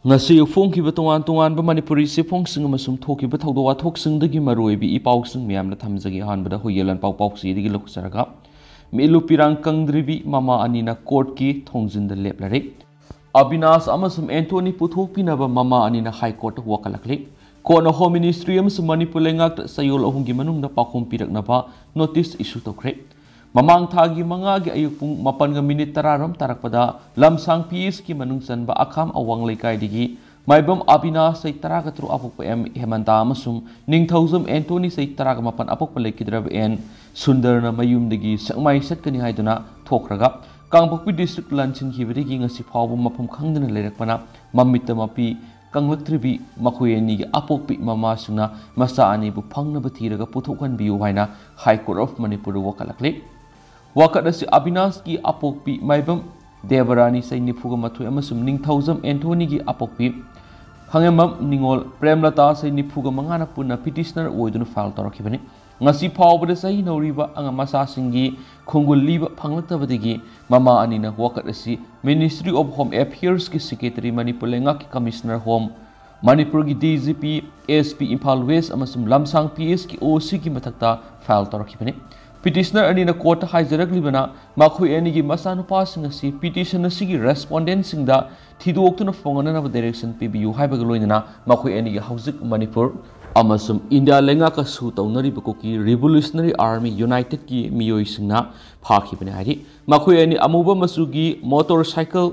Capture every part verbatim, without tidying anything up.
ꯉꯁꯤ ꯐꯣꯡꯈꯤꯕ ꯇꯣꯉꯥꯟ ꯇꯣꯉꯥꯟꯕ ꯃꯅꯤꯄꯨꯔꯤ ꯆꯦꯐꯣꯡꯁꯤꯡ ꯑꯃꯁꯨꯡ ꯊꯣꯛꯈꯤꯕ ꯊꯧꯗꯣꯛ ꯋꯥꯊꯣꯛꯁꯤꯡꯗꯒꯤ ꯃꯔꯨꯑꯣꯏꯕ ꯏ ꯄꯥꯎꯁꯤꯡ ꯃꯌꯥꯝꯅ ꯊꯝꯖꯒꯦ꯫ ꯑꯍꯥꯟꯕꯗ ꯍꯨꯏꯌꯦꯟ ꯂꯥꯟꯄꯥꯎ ꯄꯥꯎꯆꯦꯗꯒꯤ ꯂꯧꯊꯖꯔꯒ, ꯃꯤꯠꯂꯨ ꯄꯤꯔꯥꯡ ꯀꯪꯗ꯭ꯔꯤꯕꯤ ꯃꯃꯥ ꯑꯅꯤꯅ ꯀꯣꯔꯠꯀꯤ ꯊꯣꯡꯖꯤꯟꯗ ꯂꯦꯞꯂꯔꯦ꯫ ꯑꯕꯤꯅꯥꯁ ꯑꯃꯁꯨꯡ ꯑꯦꯟꯊꯣꯅꯤ ꯄꯨꯊꯣꯛꯄꯤꯅꯕ ꯃꯃꯥ ꯑꯅꯤꯅ ꯍꯥꯏ ꯀꯣꯔꯠꯇ ꯋꯥꯀꯠꯂꯛꯂꯤ꯫ ꯀꯣꯔꯠꯅ ꯍꯣꯝ ꯃꯤꯅꯤꯁꯇ꯭ꯔꯤ ꯑꯃꯁꯨꯡ ꯃꯅꯤꯄꯨꯔ ꯂꯩꯉꯥꯛꯇ ꯆꯌꯣꯜ ꯑꯍꯨꯝꯒꯤ ꯃꯅꯨꯡꯗ ꯄꯥꯎꯈꯨꯝ ꯄꯤꯔꯛꯅꯕ ꯅꯣꯇꯤꯁ ꯏꯁꯨ ꯇꯧꯈ꯭ꯔꯦ꯫ ꯃꯃꯥꯡ ꯊꯥꯒꯤ ꯃꯉꯥꯒꯤ ꯑꯌꯨꯛ ꯄꯨꯡ ꯃꯥꯄꯟꯒ ꯃꯤꯅꯤꯠ ꯇꯔꯥꯔꯣꯝ ꯇꯥꯔꯛꯄꯗ ꯂꯝꯁꯥꯡ ꯄꯤ ꯑꯦꯁꯀꯤ ꯃꯅꯨꯡ ꯆꯟꯕ ꯑꯈꯥꯝ ꯑꯋꯥꯡ ꯂꯩꯀꯥꯏꯗꯒꯤ ꯃꯥꯏꯕꯝ ꯑꯕꯤꯅꯥꯁ ꯆꯍꯤ ꯇꯔꯥꯒ ꯇꯔꯨꯛ ꯑꯄꯣꯛꯄ ꯑꯦꯝ ꯍꯦꯃꯟꯇꯥ ꯑꯃꯁꯨꯡ ꯅꯤꯡꯊꯧꯖꯝ ꯑꯦꯟꯇꯣꯅꯤ ꯆꯍꯤ ꯇꯔꯥꯒ ꯃꯥꯄꯟ ꯑꯄꯣꯛꯄ ꯂꯩꯈꯤꯗ꯭ꯔꯕ ꯑꯦꯟ ꯁꯨꯟꯗꯔꯅ ꯃꯌꯨꯝꯗꯒꯤ ꯁꯦꯛꯃꯥꯏ ꯆꯠꯀꯅꯤ ꯍꯥꯏꯗꯨꯅ ꯊꯣꯛꯈ꯭ꯔꯒ ꯀꯥꯡꯄꯣꯛꯄꯤ ꯗꯤꯁꯇ꯭ꯔꯤꯛ ꯂꯥꯟꯁꯤꯟꯈꯤꯕꯗꯒꯤ ꯉꯁꯤ ꯐꯥꯎꯕ ꯃꯐꯝ ꯈꯪꯗꯅ ꯂꯩꯔꯛꯄꯅ ꯃꯃꯤꯠꯇ ꯃꯄꯤ ꯀꯪꯂꯛꯇ꯭ꯔꯤꯕꯤ ꯃꯈꯣꯏ ꯑꯅꯤꯒꯤ ꯑꯄꯣꯛꯄꯤ ꯃꯃꯥꯁꯤꯡꯅ ꯃꯆꯥ ꯑꯅꯤꯕꯨ ꯐꯪꯅꯕ ꯊꯤꯔꯒ ꯄꯨꯊꯣꯛꯍꯟꯕꯤꯌꯨ ꯍꯥꯏꯅ ꯍꯥꯏ ꯀꯣꯔꯠ ꯑꯣꯐ ꯃꯅꯤꯄꯨꯔꯗ ꯋꯥꯀꯠꯂꯛꯂꯤ꯫ ꯋꯥꯀꯠ ꯑꯁꯤ ꯑꯕꯤꯅꯥꯁꯀꯤ ꯑꯄꯣꯛꯄꯤ ꯃꯥꯏꯕꯝ ꯗꯦꯕꯔꯥꯅꯤ ꯆꯍꯤ ꯅꯤꯐꯨꯒ ꯃꯥꯊꯣꯏ ꯑꯃꯁꯨꯡ ꯅꯤꯡꯊꯧꯖꯝ ꯑꯦꯟꯊꯣꯅꯤꯒꯤ ꯑꯄꯣꯛꯄꯤ ꯈꯥꯉꯦꯝꯕꯝ ꯅꯤꯉꯣꯜ ꯄ꯭ꯔꯦꯝꯂꯇꯥ ꯆꯍꯤ ꯅꯤꯐꯨꯒ ꯃꯉꯥꯅ ꯄꯨꯟꯅ ꯄꯤꯇꯤꯁꯅꯔ ꯑꯣꯏꯗꯨꯅ ꯐꯥꯏꯜ ꯇꯧꯔꯛꯈꯤꯕꯅꯤ꯫ ꯉꯁꯤ ꯐꯥꯎꯕꯗ ꯆꯍꯤ ꯅꯧꯔꯤꯕ ꯑꯉꯥꯡ ꯃꯆꯥꯁꯤꯡꯒꯤ ꯈꯣꯡꯒꯨꯜ ꯂꯤꯕ ꯐꯪꯂꯛꯇꯕꯗꯒꯤ ꯃꯃꯥ ꯑꯅꯤꯅ ꯋꯥꯀꯠ ꯑꯁꯤ ꯃꯤꯅꯤꯁꯇ꯭ꯔꯤ ꯑꯣꯐ ꯍꯣꯝ ꯑꯦꯐꯤꯌꯔꯁꯀꯤ ꯁꯦꯀ꯭ꯔꯦꯇꯔꯤ, ꯃꯅꯤꯄꯨꯔ ꯂꯩꯉꯥꯛꯀꯤ ꯀꯃꯤꯁꯅꯔ ꯍꯣꯝ, ꯃꯅꯤꯄꯨꯔꯒꯤ D G P, S P Imphal west ꯑꯃꯁꯨꯡ ꯂꯝꯁꯥꯡ ꯄꯤ ꯑꯦꯁꯀꯤ ꯑꯣ ꯁꯤꯒꯤ ꯃꯊꯛꯇ ꯐꯥꯏꯜ ꯇꯧꯔꯛꯈꯤꯕꯅꯤ꯫ ꯄꯤꯇꯤꯁꯅꯔ ꯑꯅꯤꯅ ꯀꯣꯔꯠꯇ ꯍꯥꯏꯖꯔꯛꯂꯤꯕꯅ ꯃꯈꯣꯏ ꯑꯅꯤꯒꯤ ꯃꯆꯥꯅꯨꯄꯥꯁꯤꯡ ꯑꯁꯤ ꯄꯤꯇꯤꯁꯟ ꯑꯁꯤꯒꯤ ꯔꯦꯁꯄꯣꯟꯗꯦꯟꯁꯤꯡꯗ ꯊꯤꯗꯣꯛꯇꯨꯅ ꯐꯪꯅꯅꯕ ꯗꯥꯏꯔꯦꯛꯁꯟ ꯄꯤꯕꯤꯌꯨ ꯍꯥꯏꯕꯒ ꯂꯣꯏꯅꯅ ꯃꯈꯣꯏ ꯑꯅꯤꯒꯤ ꯍꯧꯖꯤꯛ ꯃꯅꯤꯄꯨꯔ ꯑꯃꯁꯨꯡ ꯏꯟꯗꯤꯌꯥ ꯂꯩꯉꯥꯛꯀ ꯁꯨ ꯇꯧꯅꯔꯤꯕ ꯀꯨꯀꯤ ꯔꯤꯚꯣꯂꯨꯁꯅꯔꯤ ꯑꯥꯔꯃꯤ ꯌꯨꯅꯥꯏꯇꯦꯗꯀꯤ ꯃꯤꯑꯣꯏꯁꯤꯡꯅ ꯐꯥꯈꯤꯕꯅꯤ ꯍꯥꯏꯔꯤ꯫ ꯃꯈꯣꯏ ꯑꯅꯤ ꯑꯃꯨꯕ ꯃꯆꯨꯒꯤ ꯃꯣꯇꯣꯔ ꯁꯥꯏꯀꯜ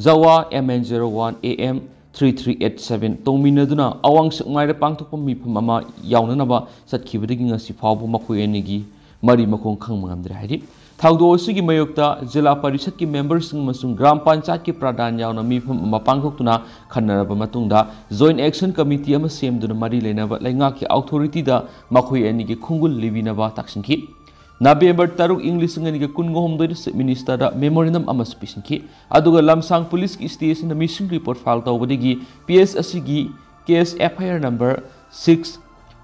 ꯖꯋꯥ M N zero one A M three three eight seven ꯇꯣꯡꯃꯤꯟꯅꯗꯨꯅ ꯑꯋꯥꯡ ꯁꯦꯛꯃꯥꯏꯗ ꯄꯥꯡꯊꯣꯛꯄ ꯃꯤꯐꯝ ꯑꯃ ꯌꯥꯎꯅꯅꯕ ꯆꯠꯈꯤꯕꯗꯒꯤ ꯉꯁꯤ ꯐꯥꯎꯕ ꯃꯈꯣꯏ ꯑꯅꯤꯒꯤ ꯃꯔꯤ ꯃꯈꯣꯡ ꯈꯪꯕ ꯉꯝꯗ꯭ꯔꯦ ꯍꯥꯏꯔꯤ꯫ ꯊꯧꯗꯣꯛ ꯑꯁꯤꯒꯤ ꯃꯥꯌꯣꯛꯇ ꯖꯤꯂꯥ ꯄꯔꯤꯁꯠꯀꯤ ꯃꯦꯝꯕꯔꯁꯤꯡ ꯑꯃꯁꯨꯡ ꯒ꯭ꯔꯥꯝ ꯄꯟꯆꯥꯌꯠꯀꯤ ꯄ꯭ꯔꯙꯥꯟ ꯌꯥꯎꯅ ꯃꯤꯐꯝ ꯑꯃ ꯄꯥꯡꯊꯣꯛꯇꯨꯅ ꯈꯟꯅꯔꯕ ꯃꯇꯨꯡꯗ ꯖꯣꯏꯟ ꯑꯦꯛꯁꯟ ꯀꯃꯤꯇꯤ ꯑꯃ ꯁꯦꯝꯗꯨꯅ ꯃꯔꯤ ꯂꯩꯅꯕ ꯂꯩꯉꯥꯛꯀꯤ ꯑꯣꯊꯣꯔꯤꯇꯤꯗ ꯃꯈꯣꯏ ꯑꯅꯤꯒꯤ ꯈꯣꯡꯒꯨꯜ ꯂꯤꯕꯤꯅꯕ ꯇꯥꯛꯁꯤꯟꯈꯤ꯫ ꯅꯕꯦꯝꯕꯔ ꯇꯔꯨꯛ, ꯏꯪ ꯂꯤꯁꯤꯡ ꯑꯅꯤꯒ ꯀꯨꯟꯒ ꯍꯨꯝꯗꯣꯏꯗ ꯆꯤꯐ ꯃꯤꯅꯤꯁꯇꯔꯗ ꯃꯦꯃꯣꯔꯦꯟꯗꯝ ꯑꯃꯁꯨ ꯄꯤꯁꯤꯟꯈꯤ꯫ ꯑꯗꯨꯒ ꯂꯝꯁꯥꯡ ꯄꯨꯂꯤꯁꯀꯤ ꯁ꯭ꯇꯦꯁꯟꯗ ꯃꯤꯁꯤꯡ ꯔꯤꯄꯣꯔꯠ ꯐꯥꯏꯜ ꯇꯧꯕꯗꯒꯤ ꯄꯤ ꯑꯦꯁ ꯑꯁꯤꯒꯤ case F I R number six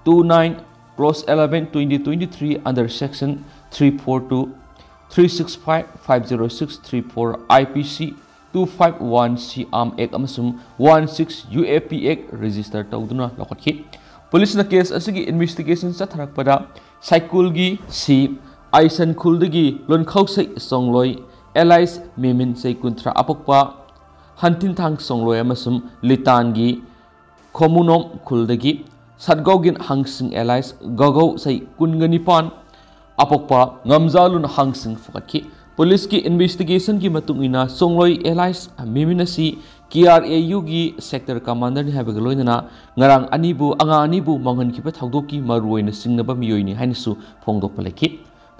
two nine cross eleven twenty twenty three under section three four two, three six five, five zero six, three four I P C two five one C Arm Act ꯑꯃꯁꯨꯡ one six U A P Act register ꯇꯧꯗꯨꯅ ꯂꯧꯈꯠꯈꯤ꯫ ꯄꯨꯂꯤꯁꯅ case ꯑꯁꯤꯒꯤ investigation ꯆꯠꯊꯔꯛꯄꯗ ꯁꯥꯏꯀꯨꯜꯒꯤ ꯁꯤ ꯑꯥꯏꯁꯟ ꯈꯨꯜꯗꯒꯤ ꯂꯣꯟꯈꯧꯁꯩ ꯁꯣꯡꯂꯣꯏ alias ꯃꯦꯃꯤꯟ ꯆꯍꯤ ꯀꯨꯟꯊ꯭ꯔꯥ ꯑꯄꯣꯛꯄ ꯍꯟꯊꯤꯟꯊꯥꯡ ꯁꯣꯡꯂꯣꯏ ꯑꯃꯁꯨꯡ ꯂꯤꯇꯥꯟꯒꯤ ꯈꯣꯃꯨꯅꯣꯝ ꯈꯨꯜꯗꯒꯤ ꯁꯠꯒꯧꯒꯤꯟ ꯍꯪꯁꯤꯡ alias ꯒꯧꯒꯧ ꯆꯍꯤ ꯀꯨꯟꯒ ꯅꯤꯄꯥꯟ ꯑꯄꯣꯛꯄ ꯉꯝꯖꯥꯂꯨꯟ ꯍꯪꯁꯤꯡ ꯐꯒꯠꯈꯤ꯫ ꯄꯨꯂꯤꯁꯀꯤ investigationꯒꯤ ꯃꯇꯨꯡ ꯏꯟꯅ ꯁꯣꯡꯂꯣꯏ alias ꯃꯤꯃꯤꯟ ꯑꯁꯤ KRAUꯒꯤ sector commanderꯅꯤ ꯍꯥꯏꯕꯒ ꯂꯣꯏꯅꯅ ꯉꯔꯥꯡ ꯑꯅꯤꯕꯨ, ꯑꯉꯥꯡ ꯑꯅꯤꯕꯨ ꯃꯥꯡꯍꯟꯈꯤꯕ ꯊꯧꯗꯣꯛꯀꯤ ꯃꯔꯨꯑꯣꯏꯅ ꯆꯤꯡꯅꯕ ꯃꯤꯑꯣꯏꯅꯤ ꯍꯥꯏꯅꯁꯨ ꯐꯣꯡꯗꯣꯛꯄ ꯂꯩꯈꯤ꯫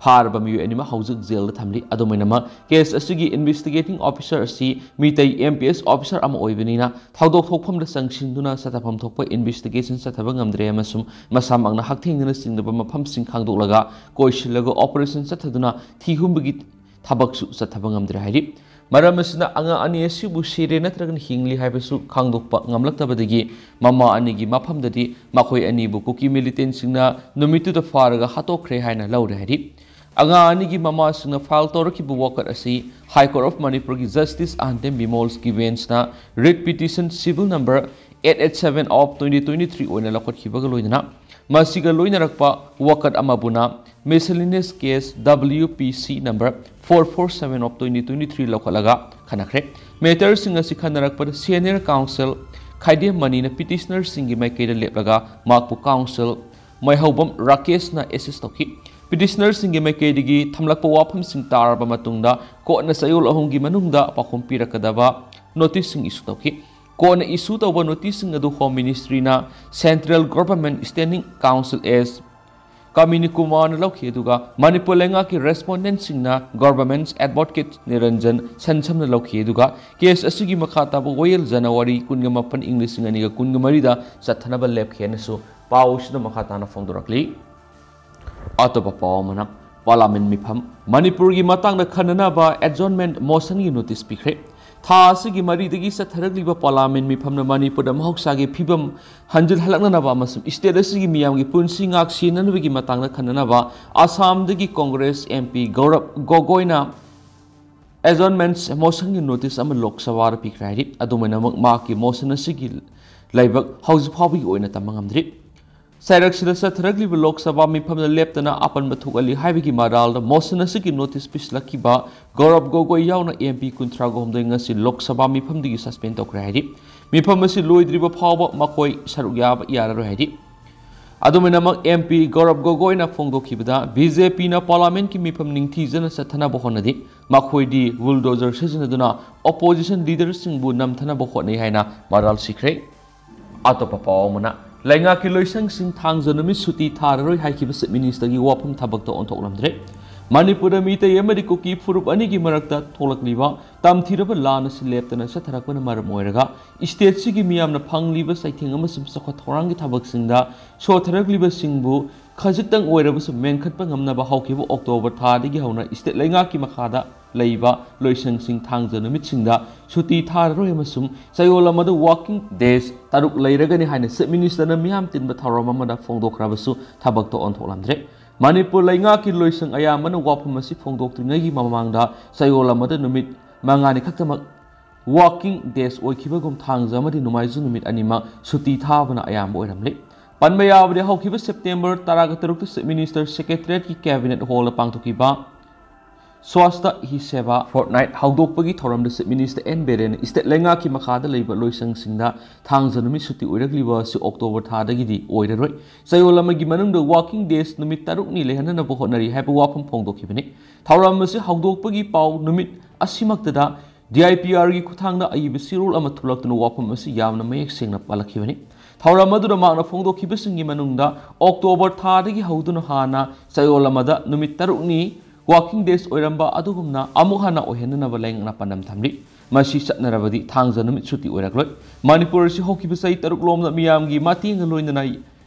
ꯐꯥꯔꯕ ꯃꯤꯑꯣꯏ ꯑꯅꯤꯃꯛ ꯍꯧꯖꯤꯛ jailꯗ ꯊꯝꯂꯤ꯫ ꯑꯗꯨꯝ ꯑꯣꯏꯅꯃꯛ, case ꯑꯁꯤꯒꯤ investigating officer ꯑꯁꯤ ꯃꯤꯇꯩ MPS officer ꯑꯃ ꯑꯣꯏꯕꯅꯤꯅ, ꯊꯧꯗꯣꯛ ꯊꯣꯛꯐꯝꯗ ꯆꯪꯁꯤꯟꯗꯨꯅ ꯆꯠꯊꯐꯝ ꯊꯣꯛꯄ investigation ꯆꯠꯊꯕ ꯉꯝꯗ꯭ꯔꯦ ꯑꯃꯁꯨꯡ ꯃꯁꯥꯃꯛꯅ ꯍꯛꯊꯦꯡꯅꯅ ꯆꯤꯡꯅꯕ ꯃꯐꯝꯁꯤꯡ ꯈꯪꯗꯣꯛꯂꯒ ꯀꯣꯏꯁꯤꯜꯂꯒ operation ꯆꯠꯊꯗꯨꯅ ꯊꯤꯍꯨꯝꯕꯒꯤ ꯊꯕꯛꯁꯨ ꯆꯠꯊꯕ ꯉꯝꯗ꯭ꯔꯦ ꯍꯥꯏꯔꯤ꯫ ꯃꯔꯝ ꯑꯁꯤꯅ ꯑꯉꯥꯡ ꯑꯅꯤ ꯑꯁꯤꯕꯨ ꯁꯤꯔꯦ ꯅꯠꯇ꯭ꯔꯒꯅ ꯍꯤꯡꯂꯤ ꯍꯥꯏꯕꯁꯨ ꯈꯪꯗꯣꯛꯄ ꯉꯝꯂꯛꯇꯕꯗꯒꯤ ꯃꯃꯥ ꯑꯅꯤꯒꯤ ꯃꯐꯝꯗꯗꯤ ꯃꯈꯣꯏ ꯑꯅꯤꯕꯨ ꯀꯨꯀꯤ militantꯁꯤꯡꯅ ꯅꯨꯃꯤꯠꯇꯨꯗ ꯐꯥꯔꯒ ꯍꯥꯠꯇꯣꯛꯈ꯭ꯔꯦ ꯍꯥꯏꯅ ꯂꯧꯔꯦ ꯍꯥꯏꯔꯤ꯫ ꯑꯉꯥꯡ ꯑꯅꯤꯒꯤ ꯃꯃꯥꯁꯤꯡꯅ file ꯇꯧꯔꯛꯈꯤꯕ ꯋꯥꯀꯠ ꯑꯁꯤ High Court of ꯃꯅꯤꯄꯨꯔꯒꯤ Justice ꯑꯍꯟꯗꯦꯝ ꯕꯤꯃꯣꯜꯒꯤ benchꯅ writ petition civil number eight eight seven of twenty twenty-three ꯑꯣꯏꯅ ꯂꯧꯈꯠꯈꯤꯕꯒ ꯂꯣꯏꯅꯅ, ꯃꯁꯤꯒ ꯂꯣꯏꯅꯔꯛꯄ ꯋꯥꯀꯠ ꯑꯃꯕꯨꯅ miscellaneous case WPC number four four seven of twenty twenty-three ꯂꯧꯈꯠꯂꯒ ꯈꯟꯅꯈ꯭ꯔꯦ꯫ Matterꯁꯤꯡ ꯑꯁꯤ ꯈꯟꯅꯔꯛꯄꯗ senior counsel ꯈꯥꯏꯗꯦꯝ ꯃꯅꯤꯅ petitionerꯁꯤꯡꯒꯤ ꯃꯥꯏꯀꯩꯗ ꯂꯦꯞꯂꯒ ꯃꯍꯥꯛꯄꯨ counsel ꯃꯩꯍꯧꯕꯝ ꯔꯥꯀꯦꯁꯅ assist ꯇꯧꯈꯤ꯫ Petitionerꯁꯤꯡꯒꯤ ꯃꯥꯏꯀꯩꯗꯒꯤ ꯊꯝꯂꯛꯄ ꯋꯥꯐꯝꯁꯤꯡ ꯇꯥꯔꯕ ꯃꯇꯨꯡꯗ ꯀꯣꯔꯠꯅ ꯆꯌꯣꯜ ꯑꯍꯨꯝꯒꯤ ꯃꯅꯨꯡꯗ ꯄꯥꯎꯈꯨꯝ ꯄꯤꯔꯛꯀꯗꯕ noticeꯁꯤꯡ issue ꯇꯧꯈꯤ꯫ ꯀꯣꯔꯠꯅ issue ꯇꯧꯕ noticeꯁꯤꯡ ꯑꯗꯨ Home Ministryꯅ Central Government Standing Counsel S ꯀꯃꯤꯅꯤ ꯀꯨꯃꯥꯔꯅ ꯂꯧꯈꯤ, ꯑꯗꯨꯒ ꯃꯅꯤꯄꯨꯔ ꯂꯩꯉꯥꯛꯀꯤ respondentꯁꯤꯡꯅ government's advocate ꯅꯤꯔꯟꯖꯟ ꯁꯟꯁꯝꯅ ꯂꯧꯈꯤ꯫ ꯑꯗꯨꯒ case ꯑꯁꯤꯒꯤ ꯃꯈꯥ ꯇꯥꯕ ꯋꯥꯌꯦꯜ January ꯀꯨꯟꯒ ꯃꯥꯄꯟ, ꯏꯪ ꯂꯤꯁꯤꯡ ꯑꯅꯤꯒ ꯀꯨꯟꯒ ꯃꯔꯤꯗ ꯆꯠꯊꯅꯕ ꯂꯦꯞꯈꯤ ꯍꯥꯏꯅꯁꯨ ꯄꯥꯎ ꯑꯁꯤꯗ ꯃꯈꯥ ꯇꯥꯅ ꯐꯣꯡꯗꯣꯔꯛꯂꯤ꯫ ꯑꯇꯣꯞꯄ ꯄꯥꯎ ꯑꯃꯅ, Parliament ꯃꯤꯐꯝ ꯃꯅꯤꯄꯨꯔꯒꯤ ꯃꯇꯥꯡꯗ ꯈꯟꯅꯅꯕ adjournment motionꯒꯤ notice ꯄꯤꯈ꯭ꯔꯦ꯫ ꯊꯥ ꯑꯁꯤꯒꯤ ꯃꯔꯤꯗꯒꯤ ꯆꯠꯊꯔꯛꯂꯤꯕ Parliament ꯃꯤꯐꯝꯅ ꯃꯅꯤꯄꯨꯔꯗ ꯃꯍꯧꯁꯥꯒꯤ ꯐꯤꯕꯝ ꯍꯟꯖꯤꯜꯍꯜꯂꯛꯅꯅꯕ ꯑꯃꯁꯨꯡ state ꯑꯁꯤꯒꯤ ꯃꯤꯌꯥꯝꯒꯤ ꯄꯨꯟꯁꯤ ꯉꯥꯛ ꯁꯦꯟꯅꯅꯕꯒꯤ ꯃꯇꯥꯡꯗ ꯈꯟꯅꯅꯕ ꯑꯁꯥꯝꯗꯒꯤ Congress MP ꯒꯧꯔꯕ ꯒꯣꯒꯣꯏꯅ ꯑꯦꯖꯣꯟꯃꯦꯟꯠ ꯃꯣꯁꯟꯒꯤ ꯅꯣꯇꯤꯁ ꯑꯃ ꯂꯣꯛ ꯁꯚꯥꯗ ꯄꯤꯈ꯭ꯔꯦ ꯍꯥꯏꯔꯤ꯫ ꯑꯗꯨꯝ ꯑꯣꯏꯅꯃꯛ ꯃꯍꯥꯛꯀꯤ ꯃꯣꯁꯟ ꯑꯁꯤꯒꯤ ꯂꯥꯏꯕꯛ ꯍꯧꯖꯤꯛ ꯐꯥꯎꯕꯒꯤ ꯑꯣꯏꯅ ꯇꯝꯕ ꯉꯝꯗ꯭ꯔꯤ꯫ ꯁꯥꯏꯔꯛꯁꯤꯗ ꯆꯠꯊꯔꯛꯂꯤꯕ ꯂꯣꯛ ꯁꯚꯥ ꯃꯤꯐꯝꯗ ꯂꯦꯞꯇꯅ ꯑꯄꯟꯕ ꯊꯣꯛꯍꯜꯂꯤ ꯍꯥꯏꯕꯒꯤ ꯃꯔꯥꯜꯗ ꯃꯣꯁꯟ ꯑꯁꯤꯒꯤ ꯅꯣꯇꯤꯁ ꯄꯤꯁꯤꯜꯂꯛꯈꯤꯕ ꯒꯧꯔꯕ ꯒꯣꯒꯣꯏ ꯌꯥꯎꯅ ꯑꯦꯝ ꯄꯤ ꯀꯨꯟꯊ꯭ꯔꯥꯒ ꯍꯨꯝꯗꯣꯏ ꯉꯁꯤ ꯂꯣꯛ ꯁꯚꯥ ꯃꯤꯐꯝꯗꯒꯤ ꯁꯁꯄꯦꯟ ꯇꯧꯈ꯭ꯔꯦ ꯍꯥꯏꯔꯤ꯫ ꯃꯤꯐꯝ ꯑꯁꯤ ꯂꯣꯏꯗ꯭ꯔꯤꯕ ꯐꯥꯎꯕ ꯃꯈꯣꯏ ꯁꯔꯨꯛ ꯌꯥꯕ ꯌꯥꯔꯔꯣꯏ ꯍꯥꯏꯔꯤ꯫ ꯑꯗꯨꯝ ꯑꯣꯏꯅꯃꯛ ꯑꯦꯝ ꯄꯤ ꯒꯧꯔꯕ ꯒꯣꯒꯣꯏꯅ ꯐꯣꯡꯗꯣꯛꯈꯤꯕꯗ, ꯕꯤ ꯖꯦ ꯄꯤꯅ ꯄꯥꯔꯂꯥꯃꯦꯟꯠꯀꯤ ꯃꯤꯐꯝ ꯅꯤꯡꯊꯤꯖꯅ ꯆꯠꯊꯅꯕ ꯍꯣꯠꯅꯔꯤ꯫ ꯃꯈꯣꯏꯗꯤ ꯕꯨꯜꯗꯣꯖꯔ ꯁꯤꯖꯤꯟꯅꯗꯨꯅ ꯑꯣꯄꯣꯖꯤꯁꯟ ꯂꯤꯗꯔꯁꯤꯡꯕꯨ ꯅꯝꯊꯅꯕ ꯍꯣꯠꯅꯩ ꯍꯥꯏꯅ ꯃꯔꯥꯜ ꯁꯤꯈ꯭ꯔꯦ꯫ ꯑꯇꯣꯞꯄ ꯄꯥꯎ ꯑꯃꯅ, ꯂꯩꯉꯥꯛꯀꯤ ꯂꯣꯏꯁꯪꯁꯤꯡ ꯊꯥꯡꯖ ꯅꯨꯃꯤꯠ ꯁꯨꯇꯤ ꯊꯥꯔꯔꯣꯏ ꯍꯥꯏꯈꯤꯕ ꯆꯤꯐ ꯃꯤꯅꯤꯁꯇꯔꯒꯤ ꯋꯥꯐꯝ ꯊꯕꯛꯇ ꯑꯣꯟꯊꯣꯛꯂꯝꯗ꯭ꯔꯦ꯫ ꯃꯅꯤꯄꯨꯔꯗ ꯃꯤꯇꯩ ꯑꯃꯗꯤ ꯀꯨꯀꯤ ꯐꯨꯔꯨꯞ ꯑꯅꯤꯒꯤ ꯃꯔꯛꯇ ꯊꯣꯛꯂꯛꯂꯤꯕ ꯇꯝꯊꯤꯔꯕ ꯂꯥꯟ ꯑꯁꯤ ꯂꯦꯞꯇꯅ ꯆꯠꯊꯔꯛꯄꯅ ꯃꯔꯝ ꯑꯣꯏꯔꯒ, ꯁ꯭ꯇꯦꯠꯁꯤꯒꯤ ꯃꯤꯌꯥꯝꯅ ꯐꯪꯂꯤꯕ ꯆꯩꯊꯦꯡ ꯑꯃꯁꯨꯡ ꯆꯥꯎꯈꯠ ꯊꯧꯔꯥꯡꯒꯤ ꯊꯕꯛꯁꯤꯡꯗ ꯁꯣꯠꯊꯔꯛꯂꯤꯕꯁꯤꯡꯕꯨ ꯈꯖꯤꯛꯇꯪ ꯑꯣꯏꯔꯕꯁꯨ ꯃꯦꯟꯈꯠꯄ ꯉꯝꯅꯕ ꯍꯧꯈꯤꯕ ꯑꯣꯛꯇꯣꯕꯔ ꯊꯥꯗꯒꯤ ꯍꯧꯅ ꯁ꯭ꯇꯦꯠ ꯂꯩꯉꯥꯛꯀꯤ ꯃꯈꯥꯗ ꯂꯩꯕ ꯂꯣꯏꯁꯪꯁꯤꯡ ꯊꯥꯡꯖ ꯅꯨꯃꯤꯠꯁꯤꯡꯗ ꯁꯨꯇꯤ ꯊꯥꯔꯔꯣꯏ ꯑꯃꯁꯨꯡ ꯆꯌꯣꯜ ꯑꯃꯗ ꯋꯥꯔꯀꯤꯡ ꯗꯦꯖ ꯇꯔꯨꯛ ꯂꯩꯔꯒꯅꯤ ꯍꯥꯏꯅ ꯆꯤꯐ ꯃꯤꯅꯤꯁꯇꯔꯅ ꯃꯤꯌꯥꯝ ꯇꯤꯟꯕ ꯊꯧꯔꯝ ꯑꯃꯗ ꯐꯣꯡꯗꯣꯛꯈ꯭ꯔꯕꯁꯨ ꯊꯕꯛꯇ ꯑꯣꯟꯊꯣꯛꯂꯝꯗ꯭ꯔꯦ꯫ ꯃꯅꯤꯄꯨꯔ ꯂꯩꯉꯥꯛꯀꯤ ꯂꯣꯏꯁꯪ ꯑꯌꯥꯝꯕꯅ ꯋꯥꯐꯝ ꯑꯁꯤ ꯐꯣꯡꯗꯣꯛꯇ꯭ꯔꯤꯉꯩꯒꯤ ꯃꯃꯥꯡꯗ ꯆꯌꯣꯜ ꯑꯃꯗ ꯅꯨꯃꯤꯠ ꯃꯉꯥꯅꯤ ꯈꯛꯇꯃꯛ ꯋꯥꯔꯀꯤꯡ ꯗꯦꯖ ꯑꯣꯏꯈꯤꯕꯒꯨꯝ ꯊꯥꯡꯖ ꯑꯃꯗꯤ ꯅꯣꯡꯃꯥꯏꯖꯤꯡ ꯅꯨꯃꯤꯠ ꯑꯅꯤꯃꯛ ꯁꯨꯇꯤ ꯊꯥꯕꯅ ꯑꯌꯥꯝꯕ ꯑꯣꯏꯔꯝꯂꯤ꯫ ꯄꯟꯕ ꯌꯥꯕꯗꯤ, ꯍꯧꯈꯤꯕ ꯁꯦꯞꯇꯦꯝꯕꯔ ꯇꯔꯥꯒ ꯇꯔꯨꯛꯇ ꯆꯤꯐ ꯃꯤꯅꯤꯁꯇꯔ ꯁꯦꯀ꯭ꯔꯦꯇꯔꯤꯌꯦꯠꯀꯤ ꯀꯦꯕꯤꯅꯦꯠ ꯍꯣꯜꯗ ꯄꯥꯡꯊꯣꯛꯈꯤꯕ ꯁ꯭ꯋꯥꯁꯇ ꯍꯤ ꯁꯦꯕꯥ ꯐꯣꯔꯠꯅꯥꯏꯠ ꯍꯧꯗꯣꯛꯄꯒꯤ ꯊꯧꯔꯝꯗ ꯆꯤꯐ ꯃꯤꯅꯤꯁꯇꯔ ꯑꯦꯟ ꯕꯤꯔꯦꯟꯅ ꯁ꯭ꯇꯦꯠ ꯂꯩꯉꯥꯛꯀꯤ ꯃꯈꯥꯗ ꯂꯩꯕ ꯂꯣꯏꯁꯪꯁꯤꯡꯗ ꯊꯥꯡꯖ ꯅꯨꯃꯤꯠ ꯁꯨꯇꯤ ꯑꯣꯏꯔꯛꯂꯤꯕ ꯑꯁꯤ ꯑꯣꯛꯇꯣꯕꯔ ꯊꯥꯗꯒꯤꯗꯤ ꯑꯣꯏꯔꯔꯣꯏ꯫ ꯆꯌꯣꯜ ꯑꯃꯒꯤ ꯃꯅꯨꯡꯗ ꯋꯥꯔꯀꯤꯡ ꯗꯦꯖ ꯅꯨꯃꯤꯠ ꯇꯔꯨꯛꯅꯤ ꯂꯩꯍꯟꯅꯅꯕ ꯍꯣꯠꯅꯔꯤ ꯍꯥꯏꯕ ꯋꯥꯐꯝ ꯐꯣꯡꯗꯣꯛꯈꯤꯕꯅꯤ꯫ ꯊꯧꯔꯝ ꯑꯁꯤ ꯍꯧꯗꯣꯛꯄꯒꯤ ꯄꯥꯎ ꯅꯨꯃꯤꯠ ꯑꯁꯤꯃꯛꯇꯗ ꯗꯤ ꯑꯥꯏ ꯄꯤ ꯑꯥꯔꯒꯤ ꯈꯨꯠꯊꯥꯡꯗ ꯑꯏꯕ ꯆꯦꯔꯣꯜ ꯑꯃ ꯊꯣꯛꯂꯛꯇꯨꯅ ꯋꯥꯐꯝ ꯑꯁꯤ ꯌꯥꯝꯅ ꯃꯌꯦꯛ ꯁꯦꯡꯅ ꯄꯜꯂꯛꯈꯤꯕꯅꯤ꯫ ꯊꯧꯔꯝ ꯑꯗꯨꯗ ꯃꯍꯥꯛꯅ ꯐꯣꯡꯗꯣꯛꯈꯤꯕꯁꯤꯡꯒꯤ ꯃꯅꯨꯡꯗ ꯑꯣꯛꯇꯣꯕꯔ ꯊꯥꯗꯒꯤ ꯍꯧꯗꯨꯅ ꯍꯥꯟꯅ ꯆꯌꯣꯜ ꯑꯃꯗ ꯅꯨꯃꯤꯠ ꯇꯔꯨꯛꯅꯤ ꯋꯥꯔꯀꯤꯡ ꯗꯦꯖ ꯑꯣꯏꯔꯝꯕ ꯑꯗꯨꯒꯨꯝꯅ ꯑꯃꯨꯛ ꯍꯟꯅ ꯑꯣꯏꯍꯟꯅꯅꯕ ꯂꯩꯉꯥꯛꯅ ꯄꯥꯟꯗꯝ ꯊꯝꯂꯤ꯫ ꯃꯁꯤ ꯆꯠꯅꯔꯕꯗꯤ ꯊꯥꯡꯖ ꯅꯨꯃꯤꯠ ꯁꯨꯇꯤ ꯑꯣꯏꯔꯛꯂꯣꯏ꯫ ꯃꯅꯤꯄꯨꯔ ꯑꯁꯤ ꯍꯧꯈꯤꯕ ꯆꯍꯤ ꯇꯔꯨꯛ ꯂꯣꯝꯗ ꯃꯤꯌꯥꯝꯒꯤ ꯃꯇꯦꯡꯒ ꯂꯣꯏꯅꯅ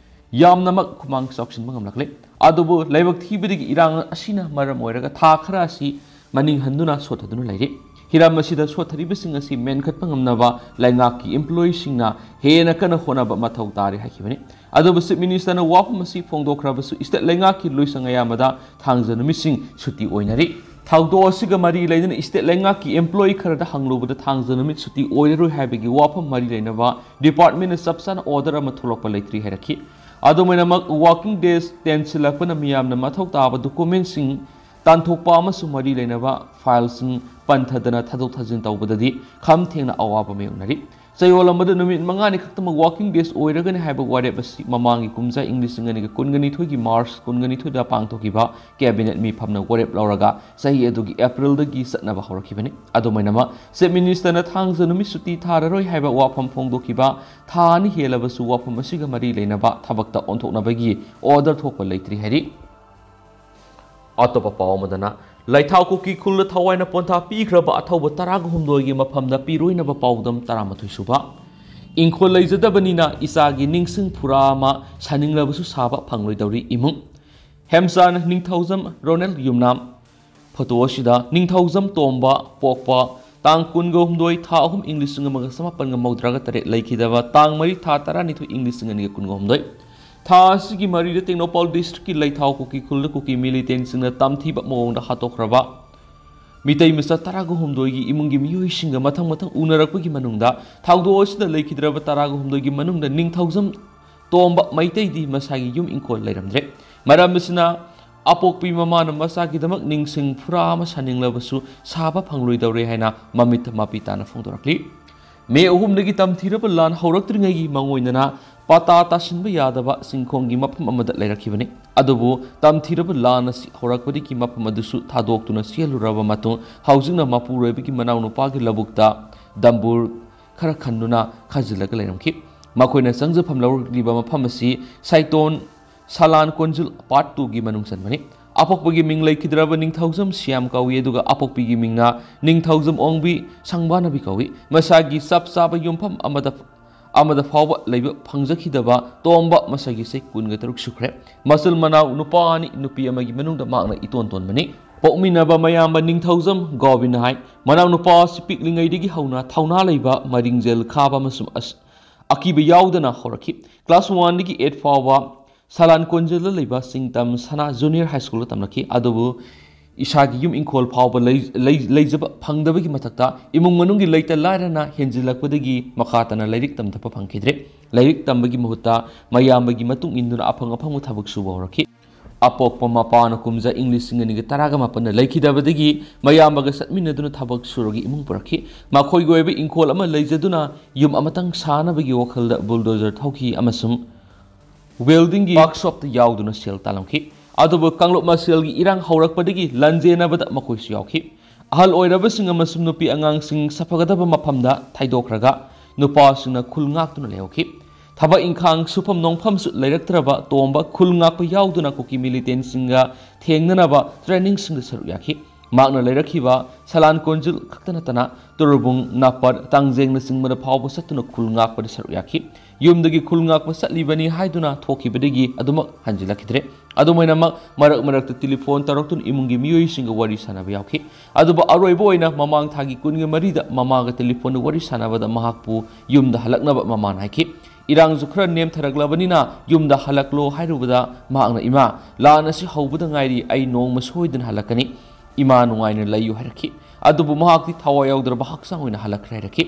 ꯌꯥꯝꯅꯃꯛ ꯈꯨꯃꯥꯡ ꯆꯥꯎꯁꯤꯟꯕ ꯉꯝꯂꯛꯂꯦ꯫ ꯑꯗꯨꯕꯨ ꯂꯥꯏꯕꯛ ꯊꯤꯕꯗꯒꯤ ꯏꯔꯥꯡ ꯑꯁꯤꯅ ꯃꯔꯝ ꯑꯣꯏꯔꯒ ꯊꯥ ꯈꯔ ꯑꯁꯤ ꯃꯅꯤꯡ ꯍꯟꯗꯨꯅ ꯁꯣꯠꯊꯗꯨꯅ ꯂꯩꯔꯤ꯫ ꯍꯤꯔꯝ ꯑꯁꯤꯗ ꯁꯣꯠꯊꯔꯤꯕꯁꯤꯡ ꯑꯁꯤ ꯃꯦꯟꯈꯠꯄ ꯉꯝꯅꯕ ꯂꯩꯉꯥꯛꯀꯤ ꯏꯝꯄ꯭ꯂꯣꯌꯤꯁꯤꯡꯅ ꯍꯦꯟꯅ ꯀꯟꯅ ꯍꯣꯠꯅꯕ ꯃꯊꯧ ꯇꯥꯔꯤ ꯍꯥꯏꯈꯤꯕꯅꯤ꯫ ꯑꯗꯨꯕꯨ ꯆꯤꯐ ꯃꯤꯅꯤꯁꯇꯔꯅ ꯋꯥꯐꯝ ꯑꯁꯤ ꯐꯣꯡꯗꯣꯛꯈ꯭ꯔꯕꯁꯨ, ꯁ꯭ꯇꯦꯠ ꯂꯩꯉꯥꯛꯀꯤ ꯂꯣꯏꯁꯪ ꯑꯌꯥꯝꯕꯗ ꯊꯥꯡꯖ ꯅꯨꯃꯤꯠꯁꯤꯡ ꯁꯨꯇꯤ ꯑꯣꯏꯅꯔꯤ꯫ ꯊꯧꯗꯣꯛ ꯑꯁꯤꯒ ꯃꯔꯤ ꯂꯩꯅꯅ state ꯂꯩꯉꯥꯛꯀꯤ employee ꯈꯔꯗ ꯍꯪꯂꯨꯕꯗ ꯊꯥꯡꯖ ꯅꯨꯃꯤꯠ ꯁꯨꯇꯤ ꯑꯣꯏꯔꯔꯣꯏ ꯍꯥꯏꯕꯒꯤ ꯋꯥꯐꯝ ꯃꯔꯤ ꯂꯩꯅꯕ department ꯅ ꯆꯞ ꯆꯥꯅ order ꯑꯃ ꯊꯣꯛꯂꯛꯄ ꯂꯩꯇ꯭ꯔꯤ ꯍꯥꯏꯔꯛꯈꯤ꯫ ꯑꯗꯨꯃꯥꯏꯅꯃꯛ working days ꯇꯦꯟꯁꯤꯜꯂꯛꯄꯅ ꯃꯤꯌꯥꯝꯅ ꯃꯊꯧ ꯇꯥꯕ document ꯁꯤꯡ ꯇꯥꯟꯊꯣꯛꯄ ꯑꯃꯁꯨꯡ ꯃꯔꯤ ꯂꯩꯅꯕ file ꯁꯤꯡ ꯄꯟꯊꯗꯅ ꯊꯥꯗꯣꯛ ꯊꯥꯖꯤꯟ ꯇꯧꯕꯗꯗꯤ ꯈꯝ ꯊꯦꯡꯅ ꯑꯋꯥꯕ ꯃꯥꯌꯣꯛꯅꯔꯤ꯫ ꯆꯌꯣꯜ ꯑꯃꯗ ꯅꯨꯃꯤꯠ ꯃꯉꯥꯅꯤ ꯈꯛꯇꯃꯛ working days ꯑꯣꯏꯔꯒꯅꯤ ꯍꯥꯏꯕ ꯋꯥꯔꯦꯞ ꯑꯁꯤ ꯃꯃꯥꯡꯒꯤ ꯀꯨꯝꯖꯥ ꯏꯪ ꯂꯤꯁꯤꯡ ꯑꯅꯤꯒ ꯀꯨꯟꯒ ꯅꯤꯊꯣꯏꯒꯤ March ꯀꯨꯟꯒ ꯅꯤꯊꯣꯏꯗ ꯄꯥꯡꯊꯣꯛꯈꯤꯕ cabinet ꯃꯤꯐꯝꯅ ꯋꯥꯔꯦꯞ ꯂꯧꯔꯒ ꯆꯍꯤ ꯑꯗꯨꯒꯤ April ꯗꯒꯤ ꯆꯠꯅꯕ ꯍꯧꯔꯛꯈꯤꯕꯅꯤ꯫ ꯑꯗꯨꯃꯥꯏꯅꯃꯛ Chief Minister ꯅ ꯊꯥꯡꯖ ꯅꯨꯃꯤꯠ ꯁꯨꯇꯤ ꯊꯥꯔꯔꯣꯏ ꯍꯥꯏꯕ ꯋꯥꯐꯝ ꯐꯣꯡꯗꯣꯛꯈꯤꯕ ꯊꯥ ꯑꯅꯤ ꯍꯦꯜꯂꯕꯁꯨ ꯋꯥꯐꯝ ꯑꯁꯤꯒ ꯃꯔꯤ ꯂꯩꯅꯕ ꯊꯕꯛꯇ ꯑꯣꯟꯊꯣꯛꯅꯕꯒꯤ order ꯊꯣꯛꯄ ꯂꯩꯇ꯭ꯔꯤ ꯍꯥꯏꯔꯤ꯫ ꯑꯇꯣꯞꯄ ꯄꯥꯎ ꯑꯃꯗꯅ, ꯂꯩꯊꯥꯎ ꯀꯨꯀꯤ ꯈꯨꯜꯗ ꯊꯋꯥꯏꯅ ꯄꯣꯟꯊꯥ ꯄꯤꯈ꯭ꯔꯕ ꯑꯊꯧꯕ ꯇꯔꯥꯒ ꯍꯨꯝꯗꯣꯏꯒꯤ ꯃꯐꯝꯗ ꯄꯤꯔꯣꯏꯅꯕ ꯄꯥꯎꯗꯝ ꯇꯔꯥꯃꯥꯊꯣꯏ ꯁꯨꯕ꯫ ꯏꯪꯈꯣꯜ ꯂꯩꯖꯗꯕꯅꯤꯅ ꯏꯆꯥꯒꯤ ꯅꯤꯡꯁꯤꯡ ꯐꯨꯔꯥ ꯑꯃ ꯁꯥꯅꯤꯡꯂꯕꯁꯨ ꯁꯥꯕ ꯐꯪꯂꯣꯏꯗꯧꯔꯤ ꯏꯃꯨꯡ꯫ ꯍꯦꯝꯆꯥꯟ ꯅꯤꯡꯊꯧꯖꯝ ꯔꯣꯅꯦꯜ ꯌꯨꯝꯅꯥꯝ꯫ ꯐꯣꯇꯣ ꯑꯁꯤꯗ ꯅꯤꯡꯊꯧꯖꯝ ꯇꯣꯝꯕ, ꯄꯣꯛꯄ ꯇꯥꯡ ꯀꯨꯟꯒ ꯍꯨꯝꯗꯣꯏ ꯊꯥ ꯑꯍꯨꯝ ꯏꯪ ꯂꯤꯁꯤꯡ ꯑꯃꯒ ꯆꯃꯥꯄꯟꯒ ꯃꯧꯗ꯭ꯔꯥꯒ ꯇꯔꯦꯠ, ꯂꯩꯈꯤꯗꯕ ꯇꯥꯡ ꯃꯔꯤ ꯊꯥ ꯇꯔꯥꯅꯤꯊꯣꯏ ꯏꯪ ꯂꯤꯁꯤꯡ ꯑꯅꯤꯒ ꯀꯨꯟꯒ ꯍꯨꯝꯗꯣꯏ꯫ ꯊꯥ ꯑꯁꯤꯒꯤ ꯃꯔꯤꯗ ꯇꯦꯡꯅꯧꯄꯥꯜ district ꯀꯤ ꯂꯩꯊꯥꯎ ꯀꯨꯀꯤ ꯈꯨꯜꯗ ꯀꯨꯀꯤ militant ꯁꯤꯡꯅ ꯇꯝꯊꯤꯕ ꯃꯑꯣꯡꯗ ꯍꯥꯠꯇꯣꯛꯈ꯭ꯔꯕ ꯃꯤꯇꯩ ꯃꯆꯥ ꯇꯔꯥꯒ ꯍꯨꯝꯗꯣꯏꯒꯤ ꯏꯃꯨꯡꯒꯤ ꯃꯤꯑꯣꯏꯁꯤꯡꯒ ꯃꯊꯪ ꯃꯊꯪ ꯎꯅꯔꯛꯄꯒꯤ ꯃꯅꯨꯡꯗ ꯊꯧꯗꯣꯛ ꯑꯁꯤꯗ ꯂꯩꯈꯤꯗ꯭ꯔꯕ ꯇꯔꯥꯒ ꯍꯨꯝꯗꯣꯏꯒꯤ ꯃꯅꯨꯡꯗ ꯅꯤꯡꯊꯧꯖꯝ ꯇꯣꯝꯕ ꯃꯩꯇꯩꯗꯤ ꯃꯁꯥꯒꯤ ꯌꯨꯝ ꯏꯪꯈꯣꯜ ꯂꯩꯔꯝꯗ꯭ꯔꯦ꯫ ꯃꯔꯝ ꯑꯁꯤꯅ ꯑꯄꯣꯛꯄꯤ ꯃꯃꯥꯅ ꯃꯆꯥꯒꯤꯗꯃꯛ ꯅꯤꯡꯁꯤꯡ ꯐꯨꯔꯥ ꯑꯃ ꯁꯥꯅꯤꯡꯂꯕꯁꯨ ꯁꯥꯕ ꯐꯪꯂꯣꯏꯗꯧꯔꯦ ꯍꯥꯏꯅ ꯃꯃꯤꯠꯇ ꯃꯄꯤ ꯇꯥꯅ ꯐꯣꯡꯗꯣꯔꯛꯂꯤ꯫ ꯃꯦ ꯑꯍꯨꯝꯗꯒꯤ ꯇꯝꯊꯤꯔꯕ ꯂꯥꯟ ꯍꯧꯔꯛꯇ꯭ꯔꯤꯉꯩꯒꯤ ꯃꯉꯣꯏꯗꯅ ꯄꯇꯥ ꯇꯥꯁꯤꯟꯕ ꯌꯥꯗꯕ ꯆꯤꯡꯈꯣꯡꯒꯤ ꯃꯐꯝ ꯑꯃꯗ ꯂꯩꯔꯛꯈꯤꯕꯅꯤ꯫ ꯑꯗꯨꯕꯨ ꯇꯝꯊꯤꯔꯕ ꯂꯥꯟ ꯑꯁꯤ ꯍꯧꯔꯛꯄꯗꯒꯤ ꯃꯐꯝ ꯑꯗꯨꯁꯨ ꯊꯥꯗꯣꯛꯇꯨꯅ ꯆꯦꯜꯂꯨꯔꯕ ꯃꯇꯨꯡ ꯍꯧꯖꯤꯛꯅ ꯃꯄꯨꯔꯣꯏꯕꯒꯤ ꯃꯅꯥꯎꯅꯨꯄꯥꯒꯤ ꯂꯧꯕꯨꯛꯇ ꯗꯝꯕꯨꯔ ꯈꯔ ꯈꯟꯗꯨꯅ ꯈꯥꯖꯤꯜꯂꯒ ꯂꯩꯔꯝꯈꯤ꯫ ꯃꯈꯣꯏꯅ ꯆꯪꯖꯐꯝ ꯂꯧꯔꯛꯂꯤꯕ ꯃꯐꯝ ꯑꯁꯤ ꯁꯥꯏꯇꯣꯟ ꯁꯂꯥꯟ ꯀꯣꯟꯖꯨꯜ part two ꯒꯤ ꯃꯅꯨꯡ ꯆꯟꯕꯅꯤ꯫ ꯑꯄꯣꯛꯄꯒꯤ ꯃꯤꯡ ꯂꯩꯈꯤꯗ꯭ꯔꯕ ꯅꯤꯡꯊꯧꯖꯝ ꯁꯤꯌꯥꯝ ꯀꯧꯏ, ꯑꯗꯨꯒ ꯑꯄꯣꯛꯄꯤꯒꯤ ꯃꯤꯡꯅ ꯅꯤꯡꯊꯧꯖꯝ ꯑꯣꯡꯕꯤ ꯁꯪꯕꯥꯅꯕꯤ ꯀꯧꯏ꯫ ꯃꯁꯥꯒꯤ ꯆꯞ ꯆꯥꯕ ꯌꯨꯝꯐꯝ ꯑꯃꯗ, ꯑꯃꯗ ꯐꯥꯎꯕ ꯂꯩꯕ ꯐꯪꯖꯈꯤꯗꯕ ꯇꯣꯝꯕ ꯃꯁꯥꯒꯤ ꯆꯍꯤ ꯀꯨꯟꯒ ꯇꯔꯨꯛ ꯁꯨꯈ꯭ꯔꯦ꯫ ꯃꯆꯤꯜ ꯃꯅꯥꯎ ꯅꯨꯄꯥ ꯑꯅꯤ, ꯅꯨꯄꯤ ꯑꯃꯒꯤ ꯃꯅꯨꯡꯗ ꯃꯍꯥꯛꯅ ꯏꯇꯣꯟ ꯇꯣꯟꯕꯅꯤ꯫ ꯄꯣꯛꯃꯤꯟꯅꯕ ꯃꯌꯥꯝꯕ ꯅꯤꯡꯊꯧꯖꯝ ꯒꯣꯕꯤꯟ ꯍꯥꯏ, ꯃꯅꯥꯎꯅꯨꯄꯥ ꯑꯁꯤ ꯄꯤꯛꯂꯤꯉꯩꯗꯒꯤ ꯍꯧꯅ ꯊꯧꯅꯥ ꯂꯩꯕ, ꯃꯔꯤꯡꯖꯦꯜ ꯈꯥꯕ ꯑꯃꯁꯨꯡ ꯑꯁ-, ꯑꯀꯤꯕ ꯌꯥꯎꯗꯅ ꯍꯧꯔꯛꯈꯤ꯫ Class one ꯗꯒꯤ eight ꯐꯥꯎꯕ ꯁꯂꯥꯟ ꯀꯣꯟꯖꯦꯜꯗ ꯂꯩꯕ ꯆꯤꯡꯇꯝ ꯁꯅꯥ Junior High School ꯗ ꯇꯝꯂꯛꯈꯤ꯫ ꯑꯗꯨꯕꯨ ꯏꯁꯥꯒꯤ ꯌꯨꯝ ꯏꯪꯈꯣꯜ ꯐꯥꯎꯕ ꯂꯩ-, ꯂꯩ-, ꯂꯩꯖꯕ ꯐꯪꯗꯕꯒꯤ ꯃꯊꯛꯇ ꯏꯃꯨꯡ ꯃꯅꯨꯡꯒꯤ ꯂꯩꯇ ꯂꯥꯏꯔꯅ ꯍꯦꯟꯖꯤꯜꯂꯛꯄꯗꯒꯤ ꯃꯈꯥ ꯇꯥꯅ ꯂꯥꯏꯔꯤꯛ ꯇꯝꯊꯕ ꯐꯪꯈꯤꯗ꯭ꯔꯦ꯫ ꯂꯥꯏꯔꯤꯛ ꯇꯝꯕꯒꯤ ꯃꯍꯨꯠꯇ ꯃꯌꯥꯝꯕꯒꯤ ꯃꯇꯨꯡ ꯏꯟꯗꯨꯅ ꯑꯐꯪ ꯑꯐꯪꯕ ꯊꯕꯛ ꯁꯨꯕ ꯍꯧꯔꯛꯈꯤ꯫ ꯑꯄꯣꯛꯄ ꯃꯄꯥꯅ ꯀꯨꯝꯖꯥ ꯏꯪ ꯂꯤꯁꯤꯡ ꯑꯅꯤꯒ ꯇꯔꯥꯒ ꯃꯥꯄꯟꯗ ꯂꯩꯈꯤꯗꯕꯗꯒꯤ ꯃꯌꯥꯝꯕꯒ ꯆꯠꯃꯤꯟꯅꯗꯨꯅ ꯊꯕꯛ ꯁꯨꯔꯒ ꯏꯃꯨꯡ ꯄꯨꯔꯛꯈꯤ꯫ ꯃꯈꯣꯏꯒꯤ ꯑꯣꯏꯕ ꯏꯪꯈꯣꯜ ꯑꯃ ꯂꯩꯖꯗꯨꯅ ꯌꯨꯝ ꯑꯃꯇꯪ ꯁꯥꯅꯕꯒꯤ ꯋꯥꯈꯜꯗ bulldozer ꯊꯧꯈꯤ ꯑꯃꯁꯨꯡ weldingꯒꯤ workshopꯇ ꯌꯥꯎꯗꯨꯅ ꯁꯦꯜ ꯇꯥꯜꯂꯝꯈꯤ꯫ ꯑꯗꯨꯕꯨ ꯀꯥꯡꯂꯨꯞ ꯃꯁꯦꯜꯒꯤ ꯏꯔꯥꯡ ꯍꯧꯔꯛꯄꯗꯒꯤ ꯂꯥꯟꯖꯦꯟꯅꯕꯗ ꯃꯈꯣꯏꯁꯨ ꯌꯥꯎꯈꯤ꯫ ꯑꯍꯜ ꯑꯣꯏꯔꯕꯁꯤꯡ ꯑꯃꯁꯨꯡ ꯅꯨꯄꯤ ꯑꯉꯥꯡꯁꯤꯡ ꯁꯥꯐꯒꯗꯕ ꯃꯐꯝꯗ ꯊꯩꯗꯣꯛꯈ꯭ꯔꯒ ꯅꯨꯄꯥꯁꯤꯡꯅ ꯈꯨꯜ ꯉꯥꯛꯇꯨꯅ ꯂꯩꯍꯧꯈꯤ꯫ ꯊꯕꯛ ꯏꯪꯈꯥꯡ ꯁꯨꯐꯝ ꯅꯣꯝꯐꯝꯁꯨ ꯂꯩꯔꯛꯇ꯭ꯔꯕ ꯇꯣꯝꯕ ꯈꯨꯜ ꯉꯥꯛꯄ ꯌꯥꯎꯗꯨꯅ ꯀꯨꯀꯤ militantꯁꯤꯡꯒ ꯊꯦꯡꯅꯅꯕ trainingꯁꯤꯡꯗ ꯁꯔꯨꯛ ꯌꯥꯈꯤ꯫ ꯃꯍꯥꯛꯅ ꯂꯩꯔꯛꯈꯤꯕ ꯁꯂꯥꯟ ꯀꯣꯟꯖꯤꯜ ꯈꯛꯇ ꯅꯠꯇꯅ ꯇꯨꯔꯨꯕꯨꯡ, ꯅꯥꯄꯠ, ꯇꯥꯡꯖꯦꯡꯅꯆꯤꯡꯕꯗ ꯐꯥꯎꯕ ꯆꯠꯇꯨꯅ ꯈꯨꯜ ꯉꯥꯛꯄꯗ ꯁꯔꯨꯛ ꯌꯥꯈꯤ꯫ ꯌꯨꯝꯗꯒꯤ ꯈꯨꯜ ꯉꯥꯛꯄ ꯆꯠꯂꯤꯕꯅꯤ ꯍꯥꯏꯗꯨꯅ ꯊꯣꯛꯈꯤꯕꯗꯒꯤ ꯑꯗꯨꯃꯛ ꯍꯟꯖꯤꯜꯂꯛꯈꯤꯗ꯭ꯔꯦ꯫ ꯑꯗꯨꯝ ꯑꯣꯏꯅꯃꯛ ꯃꯔꯛ ꯃꯔꯛꯇ telephone ꯇꯧꯔꯛꯇꯨꯅ ꯏꯃꯨꯡꯒꯤ ꯃꯤꯑꯣꯏꯁꯤꯡꯒ ꯋꯥꯔꯤ ꯁꯥꯟꯅꯕ ꯌꯥꯎꯈꯤ꯫ ꯑꯗꯨꯕꯨ ꯑꯔꯣꯏꯕ ꯑꯣꯏꯅ ꯃꯃꯥꯡ ꯊꯥꯒꯤ ꯀꯨꯟꯒ ꯃꯔꯤꯗ ꯃꯃꯥꯒ telephone ꯋꯥꯔꯤ ꯁꯥꯟꯅꯕꯗ ꯃꯍꯥꯛꯄꯨ ꯌꯨꯝꯗ ꯍꯜꯂꯛꯅꯕ ꯃꯃꯥꯅ ꯍꯥꯏꯈꯤ꯫ ꯏꯔꯥꯡꯁꯨ ꯈꯔ ꯅꯦꯝꯊꯔꯛꯂꯕꯅꯤꯅ ꯌꯨꯝꯗ ꯍꯜꯂꯛꯂꯣ ꯍꯥꯏꯔꯨꯕꯗ ꯃꯍꯥꯛꯅ, "ꯏꯃꯥ, ꯂꯥꯟ ꯑꯁꯤ ꯍꯧꯕꯗ ꯉꯥꯏꯔꯤ, ꯑꯩ ꯅꯣꯡꯃ ꯁꯣꯏꯗꯅ ꯍꯜꯂꯛꯀꯅꯤ꯫ ꯏꯃꯥ ꯅꯨꯡꯉꯥꯏꯅ ꯂꯩꯌꯨ" ꯍꯥꯏꯔꯛꯈꯤ꯫ ꯑꯗꯨꯕꯨ ꯃꯍꯥꯛꯇꯤ ꯊꯋꯥꯏ ꯌꯥꯎꯗ꯭ꯔꯕ ꯍꯛꯆꯥꯡ ꯑꯣꯏꯅ ꯍꯜꯂꯛꯈ꯭ꯔꯦ ꯍꯥꯏꯔꯛꯈꯤ꯫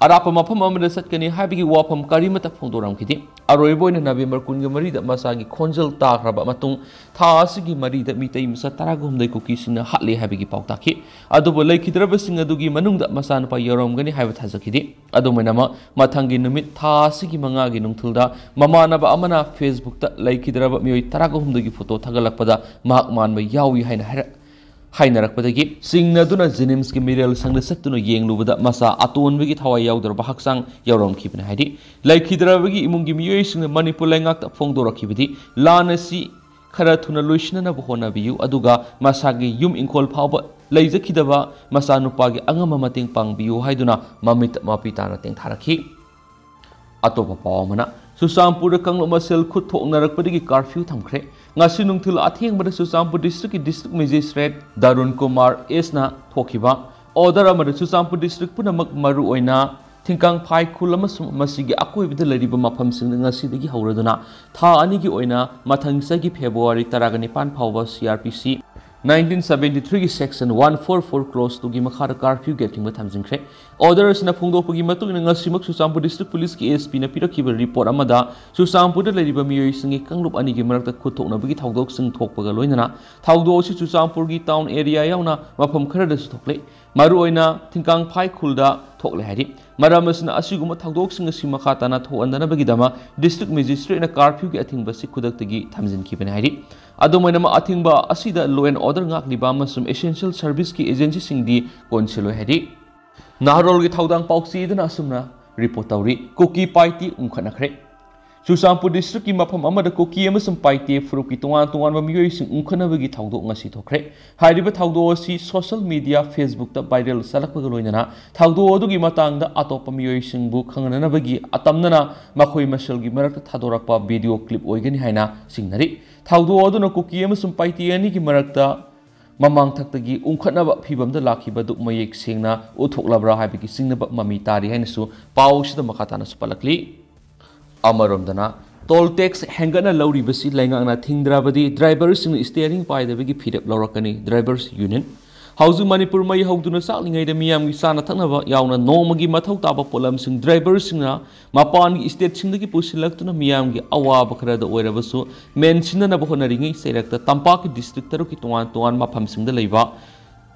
ꯑꯔꯥꯞꯄ ꯃꯐꯝ ꯑꯃꯗ ꯆꯠꯀꯅꯤ ꯍꯥꯏꯕꯒꯤ ꯋꯥꯐꯝ ꯀꯔꯤꯃꯠꯇ ꯐꯣꯡꯗꯣꯔꯝꯈꯤꯗꯦ꯫ ꯑꯔꯣꯏꯕ ꯑꯣꯏꯅ November ꯀꯨꯟꯒ ꯃꯔꯤꯗ ꯃꯆꯥꯒꯤ ꯈꯣꯟꯖꯦꯜ ꯇꯥꯈ꯭ꯔꯕ ꯃꯇꯨꯡ ꯊꯥ ꯑꯁꯤꯒꯤ ꯃꯔꯤꯗ ꯃꯤꯇꯩ ꯃꯆꯥ ꯇꯔꯥꯒ ꯍꯨꯝꯗꯣꯏ ꯀꯨꯀꯤꯁꯤꯡꯅ ꯍꯥꯠꯂꯦ ꯍꯥꯏꯕꯒꯤ ꯄꯥꯎ ꯇꯥꯈꯤ꯫ ꯑꯗꯨꯕꯨ ꯂꯩꯈꯤꯗ꯭ꯔꯕꯁꯤꯡ ꯑꯗꯨꯒꯤ ꯃꯅꯨꯡꯗ ꯃꯆꯥꯅꯨꯄꯥ ꯌꯥꯎꯔꯝꯒꯅꯤ ꯍꯥꯏꯕ ꯊꯥꯖꯈꯤꯗꯦ꯫ ꯑꯗꯨꯝ ꯑꯣꯏꯅꯃꯛ, ꯃꯊꯪꯒꯤ ꯅꯨꯃꯤꯠ ꯊꯥ ꯑꯁꯤꯒꯤ ꯃꯉꯥꯒꯤ ꯅꯨꯡꯊꯤꯜꯗ ꯃꯃꯥꯟꯅꯕ ꯑꯃꯅ Facebookꯇ ꯂꯩꯈꯤꯗ꯭ꯔꯕ ꯃꯤꯑꯣꯏ ꯇꯔꯥꯒ ꯍꯨꯝꯗꯣꯏꯒꯤ photo ꯊꯥꯒꯠꯂꯛꯄꯗ ꯃꯍꯥꯛ ꯃꯥꯟꯕ ꯌꯥꯎꯏ ꯍꯥꯏꯅ ꯍꯥꯏꯔꯛ-, ꯍꯥꯏꯅꯔꯛꯄꯗꯒꯤ ꯆꯤꯡꯅꯗꯨꯅ JNIMSꯀꯤ ꯃꯤꯔꯦꯜ ꯁꯪꯗ ꯆꯠꯇꯨꯅ ꯌꯦꯡꯂꯨꯕꯗ ꯃꯆꯥ ꯑꯇꯣꯟꯕꯒꯤ ꯊꯋꯥꯏ ꯌꯥꯎꯗ꯭ꯔꯕ ꯍꯛꯆꯥꯡ ꯌꯥꯎꯔꯝꯈꯤꯕꯅꯤ ꯍꯥꯏꯔꯤ꯫ ꯂꯩꯈꯤꯗ꯭ꯔꯕꯒꯤ ꯏꯃꯨꯡꯒꯤ ꯃꯤꯑꯣꯏꯁꯤꯡꯅ ꯃꯅꯤꯄꯨꯔ ꯂꯩꯉꯥꯛꯇ ꯐꯣꯡꯗꯣꯔꯛꯈꯤꯕꯗꯤ, ꯂꯥꯟ ꯑꯁꯤ ꯈꯔ ꯊꯨꯅ ꯂꯣꯏꯁꯤꯟꯅꯅꯕ ꯍꯣꯠꯅꯕꯤꯌꯨ, ꯑꯗꯨꯒ ꯃꯁꯥꯒꯤ ꯌꯨꯝ ꯏꯪꯈꯣꯜ ꯐꯥꯎꯕ ꯂꯩꯖꯈꯤꯗꯕ ꯃꯆꯥꯅꯨꯄꯥꯒꯤ ꯑꯉꯝꯕ ꯃꯇꯦꯡ ꯄꯥꯡꯕꯤꯌꯨ ꯍꯥꯏꯗꯨꯅ ꯃꯃꯤꯠ ꯃꯄꯤ ꯇꯥꯅ ꯇꯦꯡꯊꯥꯔꯛꯈꯤ꯫ ꯑꯇꯣꯞꯄ ꯄꯥꯎ ꯑꯃꯅ, ꯆꯨꯔꯆꯥꯟꯄꯨꯔꯗ ꯀꯥꯡꯂꯨꯞ ꯃꯁꯦꯜ ꯈꯨꯠ ꯊꯣꯛꯅꯔꯛꯄꯗꯒꯤ curfew ꯊꯝꯈ꯭ꯔꯦ꯫ ꯉꯁꯤ ꯅꯨꯡꯊꯤꯜ ꯑꯊꯦꯡꯕꯗ ꯆꯨꯔꯆꯥꯟꯄꯨꯔ districtꯀꯤ district magistrate ꯗꯥꯔꯨꯟ ꯀꯨꯃꯥꯔ ꯑꯦꯁꯅ ꯊꯣꯛꯈꯤꯕ order ꯑꯃꯗ ꯆꯨꯔꯆꯥꯟꯄꯨꯔ district ꯄꯨꯝꯅꯃꯛ, ꯃꯔꯨꯑꯣꯏꯅ ꯊꯤꯡꯀꯥꯡꯐꯥꯏ ꯈꯨꯜ ꯑꯃꯁꯨꯡ ꯃꯁꯤꯒꯤ ꯑꯀꯣꯏꯕꯗ ꯂꯩꯔꯤꯕ ꯃꯐꯝꯁꯤꯡꯗ ꯉꯁꯤꯗꯒꯤ ꯍꯧꯔꯗꯨꯅ ꯊꯥ ꯑꯅꯤꯒꯤ ꯑꯣꯏꯅ ꯃꯊꯪ ꯆꯍꯤꯒꯤ February ꯇꯔꯥꯒ ꯅꯤꯄꯥꯟ ꯐꯥꯎꯕ CRPC ꯅꯥꯏꯟꯇꯤꯟ ꯁꯕꯦꯟꯇꯤ ꯊ꯭ꯔꯤꯒꯤ section one four four clause two ꯒꯤ ꯃꯈꯥꯗ curfewꯒꯤ ꯑꯊꯤꯡꯕ ꯊꯝꯖꯤꯟꯈ꯭ꯔꯦ꯫ Order ꯑꯁꯤꯅ ꯐꯣꯡꯗꯣꯛꯄꯒꯤ ꯃꯇꯨꯡ ꯏꯟꯅ, ꯉꯁꯤꯃꯛ ꯆꯨꯔꯆꯥꯟꯄꯨꯔ District Policeꯀꯤ SP ꯅ ꯄꯤꯔꯛꯈꯤꯕ report ꯑꯃꯗ ꯆꯨꯔꯆꯥꯟꯄꯨꯔꯗ ꯂꯩꯔꯤꯕ ꯃꯤꯑꯣꯏꯁꯤꯡꯒꯤ ꯀꯥꯡꯂꯨꯞ ꯑꯅꯤꯒꯤ ꯃꯔꯛꯇ ꯈꯨꯠꯊꯣꯛꯅꯕꯒꯤ ꯊꯧꯗꯣꯛꯁꯤꯡ ꯊꯣꯛꯄꯒ ꯂꯣꯏꯅꯅ ꯊꯧꯗꯣꯛ ꯑꯁꯤ ꯆꯨꯔꯆꯥꯟꯄꯨꯔꯒꯤ town area ꯌꯥꯎꯅ ꯃꯐꯝ ꯈꯔꯗꯁꯨ ꯊꯣꯛꯂꯦ꯫ ꯃꯔꯨꯑꯣꯏꯅ ꯊꯤꯡꯀꯥꯡꯐꯥꯏ ꯈꯨꯜꯗ ꯊꯣꯛꯂꯦ ꯍꯥꯏꯔꯤ꯫ ꯃꯔꯝ ꯑꯁꯤꯅ, ꯑꯁꯤꯒꯨꯝꯕ ꯊꯧꯗꯣꯛꯁꯤꯡ ꯑꯁꯤ ꯃꯈꯥ ꯇꯥꯅ ꯊꯣꯛꯍꯟꯗꯅꯕꯒꯤꯗꯃꯛ District Magistrate ꯅ curfewꯒꯤ ꯑꯊꯤꯡꯕ ꯑꯁꯤ ꯈꯨꯗꯛꯇꯒꯤ ꯊꯝꯖꯤꯟꯈꯤꯕꯅꯤ ꯍꯥꯏꯔꯤ꯫ ꯑꯗꯨꯝ ꯑꯣꯏꯅꯃꯛ, ꯑꯊꯤꯡꯕ ꯑꯁꯤꯗ law and order ꯉꯥꯛꯂꯤꯕ ꯑꯃꯁꯨꯡ essential serviceꯀꯤ agencyꯁꯤꯡꯗꯤ ꯀꯣꯟꯁꯤꯜꯂꯣꯏ ꯍꯥꯏꯔꯤ꯫ ꯅꯍꯥꯔꯣꯜꯒꯤ ꯊꯧꯗꯥꯡ ꯄꯥꯎꯆꯦꯗꯨꯅ ꯑꯁꯨꯝꯅ report ꯇꯧꯔꯤ꯫ ꯀꯨꯀꯤ ꯄꯥꯏꯇꯦ ꯎꯪꯈꯠꯅꯈ꯭ꯔꯦ꯫ ꯆꯨꯔꯆꯥꯟꯄꯨꯔ Districtꯀꯤ ꯃꯐꯝ ꯑꯃꯗ ꯀꯨꯀꯤ ꯑꯃꯁꯨꯡ ꯄꯥꯏꯇꯦ ꯐꯨꯔꯨꯞꯀꯤ ꯇꯣꯉꯥꯟ ꯇꯣꯉꯥꯟꯕ ꯃꯤꯑꯣꯏꯁꯤꯡ ꯎꯪꯈꯠꯅꯕꯒꯤ ꯊꯧꯗꯣꯛ ꯉꯁꯤ ꯊꯣꯛꯈ꯭ꯔꯦ꯫ ꯍꯥꯏꯔꯤꯕ ꯊꯧꯗꯣꯛ ꯑꯁꯤ social media Facebookꯇ viral ꯆꯠꯂꯛꯄꯒ ꯂꯣꯏꯅꯅ ꯊꯧꯗꯣꯛ ꯑꯗꯨꯒꯤ ꯃꯇꯥꯡꯗ ꯑꯇꯣꯞꯄ ꯃꯤꯑꯣꯏꯁꯤꯡꯕꯨ ꯈꯪꯅꯅꯕꯒꯤ ꯑꯇꯝꯅꯅ ꯃꯈꯣꯏ ꯃꯁꯦꯜꯒꯤ ꯃꯔꯛꯇ ꯊꯥꯗꯣꯔꯛꯄ video clip ꯑꯣꯏꯒꯅꯤ ꯍꯥꯏꯅ ꯆꯤꯡꯅꯔꯤ꯫ ꯊꯧꯗꯣꯛ ꯑꯗꯨꯅ ꯀꯨꯀꯤ ꯑꯃꯁꯨꯡ ꯄꯥꯏꯇꯦ ꯑꯅꯤꯒꯤ ꯃꯔꯛꯇ ꯃꯃꯥꯡ ꯊꯛꯇꯒꯤ ꯎꯪꯈꯠꯅꯕ ꯐꯤꯚꯝꯗ ꯂꯥꯛꯈꯤꯕꯗꯨ ꯃꯌꯦꯛ ꯁꯦꯡꯅ ꯎꯠꯊꯣꯛꯂꯕ꯭ꯔꯥ ꯍꯥꯏꯕꯒꯤ ꯆꯤꯡꯅꯕ ꯃꯃꯤ ꯇꯥꯔꯤ ꯍꯥꯏꯅꯁꯨ ꯄꯥꯎ ꯑꯁꯤꯗ ꯃꯈꯥ ꯇꯥꯅꯁꯨ ꯄꯜꯂꯛꯂꯤ꯫ ꯑꯃꯔꯣꯝꯗꯅ, toll tax ꯍꯦꯟꯒꯠꯅ ꯂꯧꯔꯤꯕꯁꯤ ꯂꯩꯉꯥꯛꯅ ꯊꯤꯡꯗ꯭ꯔꯕꯗꯤ driverꯁꯤꯡꯅ steering ꯄꯥꯏꯗꯕꯒꯤ ꯐꯤꯔꯦꯞ ꯂꯧꯔꯛꯀꯅꯤ, Drivers Union꯫ ꯍꯧꯖꯤꯛ ꯃꯅꯤꯄꯨꯔ ꯃꯩ ꯍꯧꯗꯨꯅ ꯆꯥꯛꯂꯤꯉꯩꯗ ꯃꯤꯌꯥꯝꯒꯤ ꯆꯥꯅ ꯊꯛꯅꯕ ꯌꯥꯎꯅ ꯅꯣꯡꯃꯒꯤ ꯃꯊꯧ ꯇꯥꯕ ꯄꯣꯠꯂꯝꯁꯤꯡ driverꯁꯤꯡꯅ ꯃꯄꯥꯟꯒꯤ stateꯁꯤꯡꯗꯒꯤ ꯄꯨꯁꯤꯜꯂꯛꯇꯨꯅ ꯃꯤꯌꯥꯝꯒꯤ ꯑꯋꯥꯕ ꯈꯔꯗ ꯑꯣꯏꯔꯕꯁꯨ ꯃꯦꯟꯁꯤꯟꯅꯅꯕ ꯍꯣꯠꯅꯔꯤꯉꯩ ꯆꯩꯔꯛꯇ ꯇꯝꯄꯥꯛꯀꯤ district ꯇꯔꯨꯛꯀꯤ ꯇꯣꯉꯥꯟ ꯇꯣꯉꯥꯟꯕ ꯃꯐꯝꯁꯤꯡꯗ ꯂꯩꯕ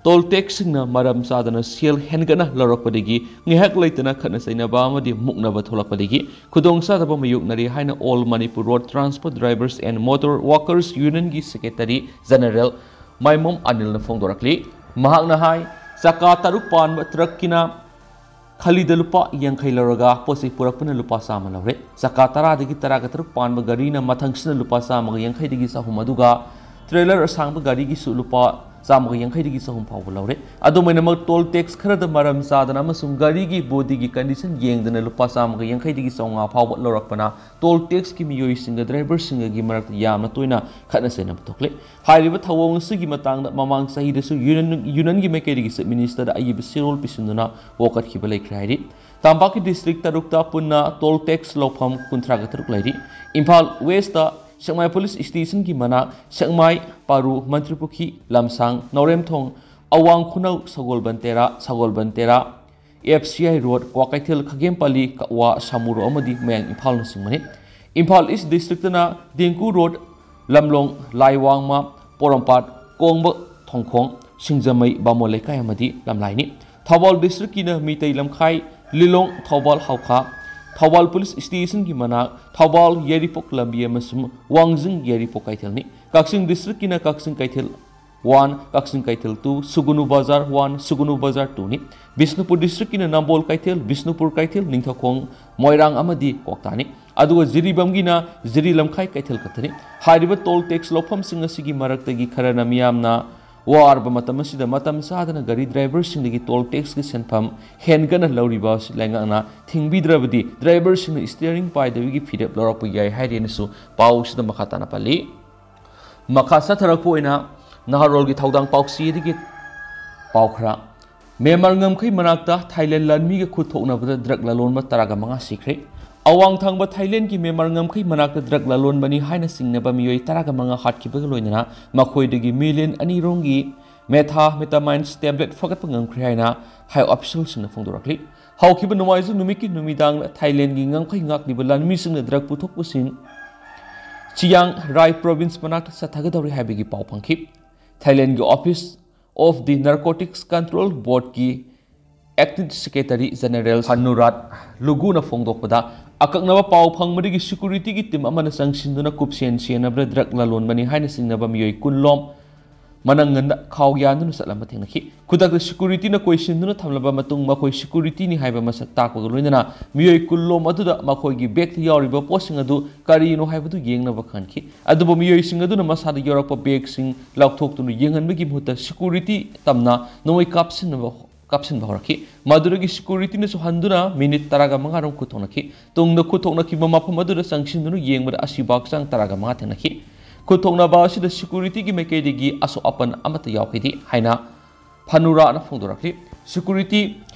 toll taxꯁꯤꯡꯅ ꯃꯔꯝ ꯆꯥꯗꯅ ꯁꯦꯜ ꯍꯦꯟꯒꯠꯅ ꯂꯧꯔꯛꯄꯗꯒꯤ ꯉꯥꯏꯍꯥꯛ ꯂꯩꯇꯅ ꯈꯠꯅ ꯆꯩꯅꯕ ꯑꯃꯗꯤ ꯃꯨꯛꯅꯕ ꯊꯣꯛꯂꯛꯄꯗꯒꯤ ꯈꯨꯗꯣꯡꯆꯥꯗꯕ ꯃꯥꯌꯣꯛꯅꯔꯤ ꯍꯥꯏꯅ All Manipur Road Transport Drivers and Motor Workers Unionꯒꯤ Secretary General ꯃꯥꯏꯃꯣꯝ ꯑꯅꯤꯜꯅ ꯐꯣꯡꯗꯣꯔꯛꯂꯤ꯫ ꯃꯍꯥꯛꯅ ꯍꯥꯏ, ꯆꯀꯥ ꯇꯔꯨꯛ ꯄꯥꯟꯕ ꯇ꯭ꯔꯛꯀꯤꯅ ꯈꯂꯤꯗ ꯂꯨꯄꯥ ꯌꯥꯡꯈꯩ ꯂꯧꯔꯒ ꯄꯣꯠ ꯆꯩ ꯄꯨꯔꯛꯄꯅ ꯂꯨꯄꯥ ꯆꯥꯝꯃ ꯂꯧꯔꯦ꯫ ꯆꯀꯥ ꯇꯔꯥꯗꯒꯤ ꯇꯔꯥꯒ ꯇꯔꯨꯛ ꯄꯥꯟꯕ ꯒꯥꯔꯤꯅ ꯃꯊꯪꯁꯤꯅ ꯂꯨꯄꯥ ꯆꯥꯝꯃꯒ ꯌꯥꯡꯈꯩꯗꯒꯤ ꯆꯍꯨꯝ, ꯑꯗꯨꯒ trailer ꯑꯁꯥꯡꯕ ꯒꯥꯔꯤꯒꯤꯁꯨ ꯂꯨꯄꯥ ꯆꯥꯝꯃꯒ ꯌꯥꯡꯈꯩꯗꯒꯤ ꯆꯍꯨꯝ ꯐꯥꯎꯕ ꯂꯧꯔꯦ꯫ ꯑꯗꯨꯝ ꯑꯣꯏꯅꯃꯛ, toll tax ꯈꯔꯗ ꯃꯔꯝ ꯆꯥꯗꯅ ꯑꯃꯁꯨꯡ ꯒꯥꯔꯤꯒꯤ bodyꯒꯤ condition ꯌꯦꯡꯗꯅ ꯂꯨꯄꯥ ꯆꯥꯝꯃꯒ ꯌꯥꯡꯈꯩꯗꯒꯤ ꯆꯥꯝꯃꯉꯥ ꯐꯥꯎꯕ ꯂꯧꯔꯛꯄꯅ toll taxꯀꯤ ꯃꯤꯑꯣꯏꯁꯤꯡꯒ driverꯁꯤꯡꯒꯒꯤ ꯃꯔꯛꯇ ꯌꯥꯝꯅ ꯇꯣꯏꯅ ꯈꯠꯅ ꯆꯩꯅꯕ ꯊꯣꯛꯂꯦ꯫ ꯍꯥꯏꯔꯤꯕ ꯊꯧꯑꯣꯡ ꯑꯁꯤꯒꯤ ꯃꯇꯥꯡꯗ ꯃꯃꯥꯡ ꯆꯍꯤꯗꯁꯨ union, unionꯒꯤ ꯃꯥꯏꯀꯩꯗꯒꯤ Chief Ministerꯗ ꯑꯏꯕ ꯆꯦꯔꯣꯜ ꯄꯤꯁꯤꯟꯗꯨꯅ ꯋꯥꯀꯠꯈꯤꯕ ꯂꯩꯈ꯭ꯔꯦ ꯍꯥꯏꯔꯤ꯫ ꯇꯝꯄꯥꯛꯀꯤ district ꯇꯔꯨꯛꯇ ꯄꯨꯟꯅ toll tax ꯂꯧꯐꯝ ꯀꯨꯟꯊ꯭ꯔꯥꯒ ꯇꯔꯨꯛ ꯂꯩꯔꯤ꯫ ꯏꯝꯐꯥꯜ Westꯇ ꯁꯦꯛꯃꯥꯏ ꯄꯨꯂꯤꯁ ꯁ꯭ꯇꯦꯁꯟꯒꯤ ꯃꯅꯥꯛ, ꯁꯦꯛꯃꯥꯏ, ꯄꯥꯔꯨ, ꯃꯟꯇ꯭ꯔꯤꯄꯨꯈ꯭ꯔꯤ, ꯂꯝꯁꯥꯡ, ꯅꯥꯎꯔꯦꯝꯊꯣꯡ, ꯑꯋꯥꯡ ꯈꯨꯅꯧ, ꯁꯒꯣꯜꯕꯟ ꯇꯦꯔꯥ, ꯁꯒꯣꯜꯕꯟ ꯇꯦꯔꯥ, F C I road, Kwakeithel, ꯈꯥꯒꯦꯝꯄꯜꯂꯤ, ꯀꯛꯋꯥ, ꯁꯥꯃꯨꯔꯣ ꯑꯃꯗꯤ ꯃꯌꯥꯡ ꯏꯝꯐꯥꯜꯅꯆꯤꯡꯕꯅꯤ꯫ ꯏꯝꯐꯥꯜ ꯏꯁ ꯗꯤꯁꯇ꯭ꯔꯤꯛꯇꯅ ꯗꯤꯡꯀꯨ ꯔꯣꯗ, ꯂꯝꯂꯣꯡ, ꯂꯥꯏꯋꯥꯡꯃ, ꯄꯣꯔꯣꯝꯄꯥꯠ, ꯀꯣꯡꯕ, ꯊꯣꯡꯈꯣꯡ, ꯁꯤꯡꯖꯃꯩ, ꯕꯥꯃꯣꯟ ꯂꯩꯀꯥꯏ ꯑꯃꯗꯤ ꯂꯝꯂꯥꯏꯅꯤ꯫ ꯊꯧꯕꯥꯜ ꯗꯤꯁꯇ꯭ꯔꯤꯛꯀꯤꯅ ꯃꯤꯇꯩ ꯂꯝꯈꯥꯏ, ꯂꯤꯂꯣꯡ, ꯊꯧꯕꯥꯜ ꯍꯥꯎꯈꯥ, ꯊꯧꯕꯥꯜ ꯄꯨꯂꯤꯁ ꯁ꯭ꯇꯦꯁꯟꯒꯤ ꯃꯅꯥꯛ, ꯊꯧꯕꯥꯜ ꯌꯥꯏꯔꯤꯄꯣꯛ ꯂꯝꯕꯤ ꯑꯃꯁꯨꯡ ꯋꯥꯡꯖꯤꯡ ꯌꯥꯏꯔꯤꯄꯣꯛ ꯀꯩꯊꯦꯜꯅꯤ꯫ ꯀꯛꯆꯤꯡ ꯗꯤꯁꯇ꯭ꯔꯤꯛꯀꯤꯅ ꯀꯛꯆꯤꯡ ꯀꯩꯊꯦꯜ ꯋꯥꯟ, ꯀꯛꯆꯤꯡ ꯀꯩꯊꯦꯜ ꯇꯨ, ꯁꯨꯒꯨꯅꯨ ꯕꯖꯥꯔ ꯋꯥꯟ, ꯁꯨꯒꯨꯅꯨ ꯕꯖꯥꯔ ꯇꯨꯅꯤ꯫ ꯕꯤꯁꯅꯨꯄꯨꯔ ꯗꯤꯁꯇ꯭ꯔꯤꯛꯀꯤꯅ ꯅꯝꯕꯣꯜ ꯀꯩꯊꯦꯜ, ꯕꯤꯁꯅꯨꯄꯨꯔ ꯀꯩꯊꯦꯜ, ꯅꯤꯡꯊꯧꯈꯣꯡ, ꯃꯣꯏꯔꯥꯡ ꯑꯃꯗꯤ ꯀ꯭ꯋꯥꯛꯇꯥꯅꯤ꯫ ꯑꯗꯨꯒ ꯖꯤꯔꯤꯕꯥꯝꯒꯤꯅ ꯖꯤꯔꯤ ꯂꯝꯈꯥꯏ ꯀꯩꯊꯦꯜ ꯈꯛꯇꯅꯤ꯫ ꯍꯥꯏꯔꯤꯕ ꯇꯣꯜ ꯇꯦꯛꯁ ꯂꯧꯐꯝꯁꯤꯡ ꯑꯁꯤꯒꯤ ꯃꯔꯛꯇꯒꯤ ꯈꯔꯅ ꯃꯤꯌꯥꯝꯅ ꯋꯥꯔꯕ ꯃꯇꯝ ꯑꯁꯤꯗ ꯃꯇꯝ ꯆꯥꯗꯅ ꯒꯥꯔꯤ ꯗ꯭ꯔꯥꯏꯚꯔꯁꯤꯡꯗꯒꯤ ꯇꯣꯜ ꯇꯦꯛꯁꯀꯤ ꯁꯦꯟꯐꯝ ꯍꯦꯟꯒꯠꯅ ꯂꯧꯔꯤꯕ ꯑꯁꯤ ꯂꯩꯉꯥꯛꯅ ꯊꯤꯡꯕꯤꯗ꯭ꯔꯕꯗꯤ ꯗ꯭ꯔꯥꯏꯚꯔꯁꯤꯡꯅ ꯁ꯭ꯇꯤꯌꯔꯤꯡ ꯄꯥꯏꯗꯕꯒꯤ ꯐꯤꯔꯦꯞ ꯂꯧꯔꯛꯄ ꯌꯥꯏ ꯍꯥꯏꯔꯦꯅꯁꯨ ꯄꯥꯎ ꯑꯁꯤꯗ ꯃꯈꯥ ꯇꯥꯅ ꯄꯜꯂꯤ꯫ ꯃꯈꯥ ꯆꯠꯊꯔꯛꯄ ꯑꯣꯏꯅ ꯅꯍꯥꯔꯣꯜꯒꯤ ꯊꯧꯗꯥꯡ ꯄꯥꯎꯆꯦꯗꯒꯤ ꯄꯥꯎ ꯈꯔ꯫ ꯃ꯭ꯌꯥꯟꯃꯥꯔ ꯉꯝꯈꯩ ꯃꯅꯥꯛꯇ ꯊꯥꯏꯂꯦꯟ ꯂꯥꯟꯃꯤꯒ ꯈꯨꯠ ꯊꯣꯛꯅꯕꯗ ꯗ꯭ꯔꯒ ꯂꯂꯣꯟꯕ ꯇꯔꯥꯒ ꯃꯉꯥ ꯁꯤꯈ꯭ꯔꯦ꯫ ꯑꯋꯥꯡ ꯊꯪꯕ ꯊꯥꯏꯂꯦꯟꯒꯤ ꯃ꯭ꯌꯥꯟꯃꯥꯔ ꯉꯝꯈꯩ ꯃꯅꯥꯛꯇ ꯗ꯭ꯔꯒ ꯂꯂꯣꯟꯕꯅꯤ ꯍꯥꯏꯅ ꯆꯤꯡꯅꯕ ꯃꯤꯑꯣꯏ ꯇꯔꯥꯒ ꯃꯉꯥ ꯍꯥꯠꯈꯤꯕꯒ ꯂꯣꯏꯅꯅ ꯃꯈꯣꯏꯗꯒꯤ ꯃꯤꯂꯤꯌꯟ ꯑꯅꯤ ꯔꯣꯝꯒꯤ ꯃꯦꯊꯥ ꯃꯦꯇꯥꯃꯥꯏꯟꯁ ꯇꯦꯕ꯭ꯂꯦꯠ ꯐꯒꯠꯄ ꯉꯝꯈ꯭ꯔꯦ ꯍꯥꯏꯅ ꯍꯥꯏ ꯑꯣꯐꯤꯁꯤꯌꯦꯜꯁꯤꯡꯅ ꯐꯣꯡꯗꯣꯔꯛꯂꯤ꯫ ꯍꯧꯈꯤꯕ ꯅꯣꯡꯃꯥꯏꯖꯤꯡ ꯅꯨꯃꯤꯠꯀꯤ ꯅꯨꯃꯤꯗꯥꯡꯗ ꯊꯥꯏꯂꯦꯟꯒꯤ ꯉꯝꯈꯩ ꯉꯥꯛꯂꯤꯕ ꯂꯥꯟꯃꯤꯁꯤꯡꯅ ꯗ꯭ꯔꯒ ꯄꯨꯊꯣꯛ ꯄꯨꯁꯤꯟ ꯆꯤꯌꯥꯡ ꯔꯥꯏ ꯄ꯭ꯔꯣꯚꯤꯟꯁ ꯃꯅꯥꯛꯇ ꯆꯠꯊꯒꯗꯧꯔꯤ ꯍꯥꯏꯕꯒꯤ ꯄꯥꯎ ꯐꯪꯈꯤ꯫ ꯊꯥꯏꯂꯦꯟꯒꯤ office of the narcotics control ꯕꯣꯔꯗꯀꯤ ꯑꯦꯛꯇꯤꯡ ꯁꯦꯀ꯭ꯔꯦꯇꯔꯤ ꯖꯦꯅꯔꯦꯜ ꯍꯅꯨꯔꯥꯠ ꯂꯨꯒꯨꯅ ꯐꯣꯡꯗꯣꯛꯄꯗ, ꯑꯀꯛꯅꯕ ꯄꯥꯎ ꯐꯪꯕꯗꯒꯤ ꯁꯦꯀ꯭ꯌꯨꯔꯤꯇꯤꯒꯤ ꯇꯤꯝ ꯑꯃꯅ ꯆꯪꯁꯤꯟꯗꯨꯅ ꯀꯨꯞꯁꯦꯟ ꯁꯦꯟꯅꯕꯗ ꯗ꯭ꯔꯒ ꯂꯂꯣꯟꯕꯅꯤ ꯍꯥꯏꯅ ꯆꯤꯡꯅꯕ ꯃꯤꯑꯣꯏ ꯀꯨꯟꯂꯣꯝ ꯃꯅꯪꯒꯟꯗ ꯈꯥꯎ ꯌꯥꯟꯗꯨꯅ ꯆꯠꯂꯝꯕ ꯊꯦꯡꯅꯈꯤ꯫ ꯈꯨꯗꯛꯇ ꯁꯦꯀ꯭ꯌꯨꯔꯤꯇꯤꯅ ꯀꯣꯏꯁꯤꯟꯗꯨꯅ ꯊꯝꯂꯕ ꯃꯇꯨꯡ ꯃꯈꯣꯏ ꯁꯦꯀ꯭ꯌꯨꯔꯤꯇꯤꯅꯤ ꯍꯥꯏꯕ ꯃꯁꯛ ꯇꯥꯛꯄꯒ ꯂꯣꯏꯅꯅ ꯃꯤꯑꯣꯏ ꯀꯨꯟꯂꯣꯝ ꯑꯗꯨꯗ ꯃꯈꯣꯏꯒꯤ ꯕꯦꯒꯇ ꯌꯥꯎꯔꯤꯕ ꯄꯣꯠꯁꯤꯡ ꯑꯗꯨ ꯀꯔꯤꯅꯣ ꯍꯥꯏꯕꯗꯨ ꯌꯦꯡꯅꯕ ꯈꯟꯈꯤ꯫ ꯑꯗꯨꯕꯨ ꯃꯤꯑꯣꯏꯁꯤꯡ ꯑꯗꯨꯅ ꯃꯁꯥꯗ ꯌꯥꯎꯔꯛꯄ ꯕꯦꯒꯁꯤꯡ ꯂꯧꯊꯣꯛꯇꯨꯅ ꯌꯦꯡꯍꯟꯕꯒꯤ ꯃꯍꯨꯠꯇ ꯁꯦꯀ꯭ꯌꯨꯔꯤꯇꯤ ꯇꯝꯅ ꯅꯣꯡꯃꯩ ꯀꯥꯞꯁꯤꯟꯅꯕ ꯀꯥꯞꯁꯤꯟꯕ ꯍꯧꯔꯛꯈꯤ꯫ ꯃꯗꯨꯗꯒꯤ ꯁꯦꯀ꯭ꯌꯨꯔꯤꯇꯤꯅꯁꯨ ꯍꯟꯗꯨꯅ ꯃꯤꯅꯤꯠ ꯇꯔꯥꯒ ꯃꯉꯥ ꯔꯣꯝ ꯈꯨꯠ ꯊꯣꯛꯅꯈꯤ꯫ ꯇꯨꯡꯗ ꯈꯨꯠ ꯊꯣꯛꯅꯈꯤꯕ ꯃꯐꯝ ꯑꯗꯨꯗ ꯆꯪꯁꯤꯟꯗꯨꯅ ꯌꯦꯡꯕꯗ ꯑꯁꯤꯕ ꯍꯛꯆꯥꯡ ꯇꯔꯥꯒ ꯃꯉꯥ ꯊꯦꯡꯅꯈꯤ꯫ ꯈꯨꯠ ꯊꯣꯛꯅꯕ ꯑꯁꯤꯗ ꯁꯦꯀ꯭ꯌꯨꯔꯤꯇꯤꯒꯤ ꯃꯥꯏꯀꯩꯗꯒꯤ ꯑꯁꯣꯛ ꯑꯄꯟ ꯑꯃꯠꯇ ꯌꯥꯎꯈꯤꯗꯦ ꯍꯥꯏꯅ ꯐꯅꯨꯔꯥꯅ ꯐꯣꯡꯗꯣꯔꯛꯈꯤ꯫ ꯁꯦꯀ꯭ꯌꯨꯔꯤꯇꯤ